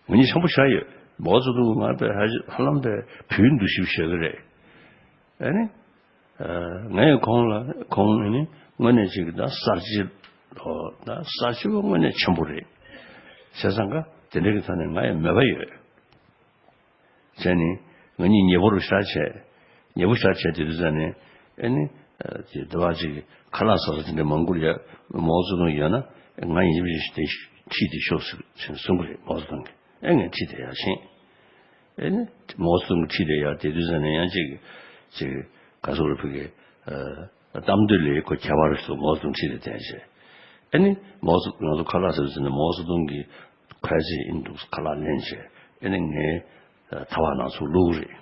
ང་གཉིས་འཆམ་པོ་བཞག་ཡོད། མའོ་ཙེ་ཏུང་ང་དཔེ་ཧ་ཧ་ལམ་དཔེ་བུའི་འདུ་ཤེས་བཞག་གི་རེད། ཨ་ནི། ངས་ཁོང་ལ་ཁོང་ཨ་ནི་དངོས་གནས་ཅིག་ད་གསར་བརྗེ་ལོ་ད་གསར་བརྗེ་བ་དངོས་གནས་ཆེན་པོ་རེད། བྱས་ཙང་ཀ་དེ་འདྲ་གི་ཐོག་ནས་ང་ཡང་མོས་པ་ཡོད། བྱས་ནས་ང་གཉིས་ཉེ་པོ་རུ་ཤར་བྱས། ཉེ་པོ་ཤར་བྱས་དེ་དུས་ཙ་ནས་ཨ་ནི། དེ་དེ་བ་ཅིག་ཁ་ལག་ཟ་ས་དེ་འདྲ་མང་པོ་ཡོད། མའོ་ཙེ་ཏུང་ཡོད་ན་ང་ཡིན་པ་ཞིག་དེ་ཁྲིད་དེ་ཤོག་ཟེར་གསུང་གི་རེད། མའོ་ཙེ་ཏུང་གིས་ཨེ་ངས་ཁྲིད་དེ་ཡར་ཕྱིན། ཨེ་ནི་མའོ་ཙེ་ཏུང་གིས་ཁྲིད་དེ་ཡར་དེ་དུས་ཙ་ནས་ཡང་ཅིག་ཅིག་ག་སོགས་རེ་ཕུལ་གི། གཏམ་འདོད་ལས་ཁོ་ཁྱད་པར་སོང་། མའོ་ཙེ་ཏུང་ཁྲིད་དེ་བསྡད་བྱས། ཨེ་ནི་མའོ་ཙེ་ང་ཚོ་ཁ་ལག་ཟ་དུས་ཙ་ནས་མའོ་ཙེ་ཏུང་གིས་ཁོའི་ཚེ་ཨིན་འདུག་ཁ་ལག་ལེན་བྱས། ཨེ་ནི་ངའི་ཐ་བག་ནང་ཚུར་བླུགས་རེད།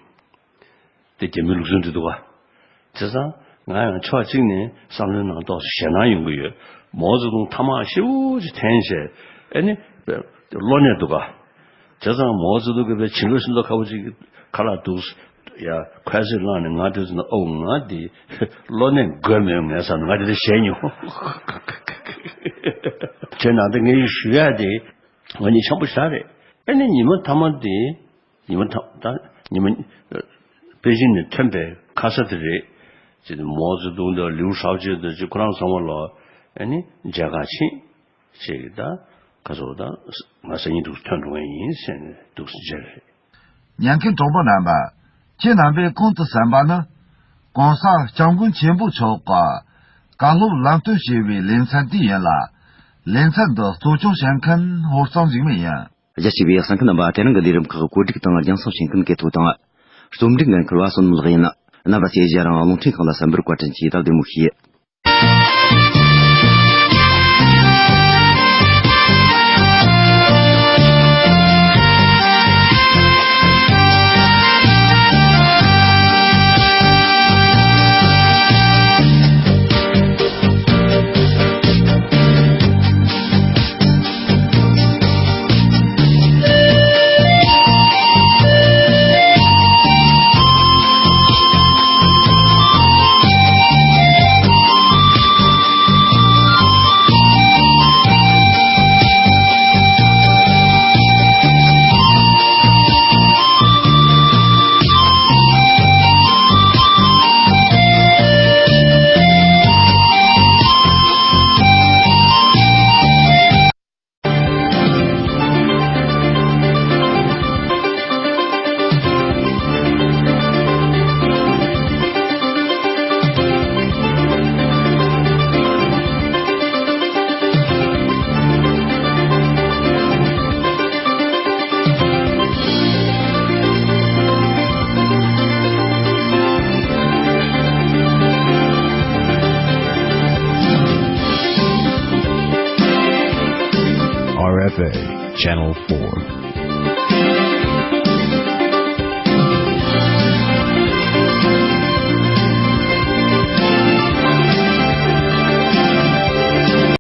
དེ་རྒྱ་མིའི་ལུགས་སྲོལ་འདི་འདུག་ག་བྱས་ཙང་ང་ཡང་ཕྱོགས་གཅིག་ནས་བསམ་བློའི་ནང་ཏོག་ཙམ་ཞེད་སྣང་ཡོང་གི་ཡོད། མའོ་ཙེ་ཏུང་ཐ་མག་ཞེ་པོ་ཅིག་འཐེན་བྱས་ཨེ་ནི་གློ་ནད་འདུག་ག་བྱས་ཙང་མའོ་ཙེ་ཏུང་གིས་དཔེ་བྱིན་རླབས་ཤིན་ཏུ་ཁ་པོ་ཅིག་ཁ་ལག་འདུག་ཡ་ཁོའི་ཚེ་བླངས་ནས་ང་དུས་ཙམ་ན་ཨོ་ང་འདི་གློ་ནད་འགོས་མེད་ངས་བསམ་ང་དེ་འདྲ་ཞེད་མྱོང་། བྱས་ན་ད་ངས་ཞུ་ཡ་དེ་ང་གཉིས་འཆམ་པོ་བཞག་རེད། ཨེ་ནི་ཉི་མ་ཐ་མ་དེ། ཉི་མ་ཐ་ད་ཉི་མ་པེ་ཅིང་ནས་ཐོན་པའི་ཁ་ས་དེ་རེད། ཅེས་མའོ་ཙེ་ཏུང་དང་ལིའུ་ཧྲའོ་ཅེ་དང་ཅེས་ཁོ་རང་ཚང་མ་ལ་ཨ་ནི་མཇལ་ཁ་ཕྱིན། ཅེས་ད་ག་ཚོད་ད་ང་སང་ཉིན་འདུག་ཐོན་འགྲོ་ངེས་ཡིན་ཟེར་ནས་འདུག་མཇལ་རེད། ཉན་མཁན་གྲོགས་པོ་རྣམ་པ། ཁྱེད་རྣམ་པས་ཁོང་དུ་གསན་པ་ནི། ༸གོང་ས་སྐྱབས་མགོན་ཆེན་པོ་མཆོག་གི་བཀའ་སློབ་ལམ་སྟོན་ཞེས་པའི་ལེ་ཚན་དེ་ཡིན་ལ། ལེ་ཚན་འདི་གཙོ་སྐྱོང་བྱེད་མཁན་ཧོར་གཙང་འཇིགས་མེད་ཡིན། རྒྱ་ཆེ་བའི་གསན་མཁན་རྣམ་པ་དེ་རིང་གི་ལས་རིམ་ཁག་གོ་སྒྲིག་དང་རྒྱང་སྲིང་བྱེད་མཁན་གལ་ཐོ་དང་། རྩོམ་སྒྲིག་འགན་འཁུར་བ་བསོད་ནམས་ལགས་ཡིན། རྣམ་པ་ཚོས་རྗེས་རང་རླུང་འཕྲིན་ཁང་ལ་གསན་པར་བཀའ་དྲིན་ཆེ། ད་བདེ་མོ་བྱོས། R F A, Channel four.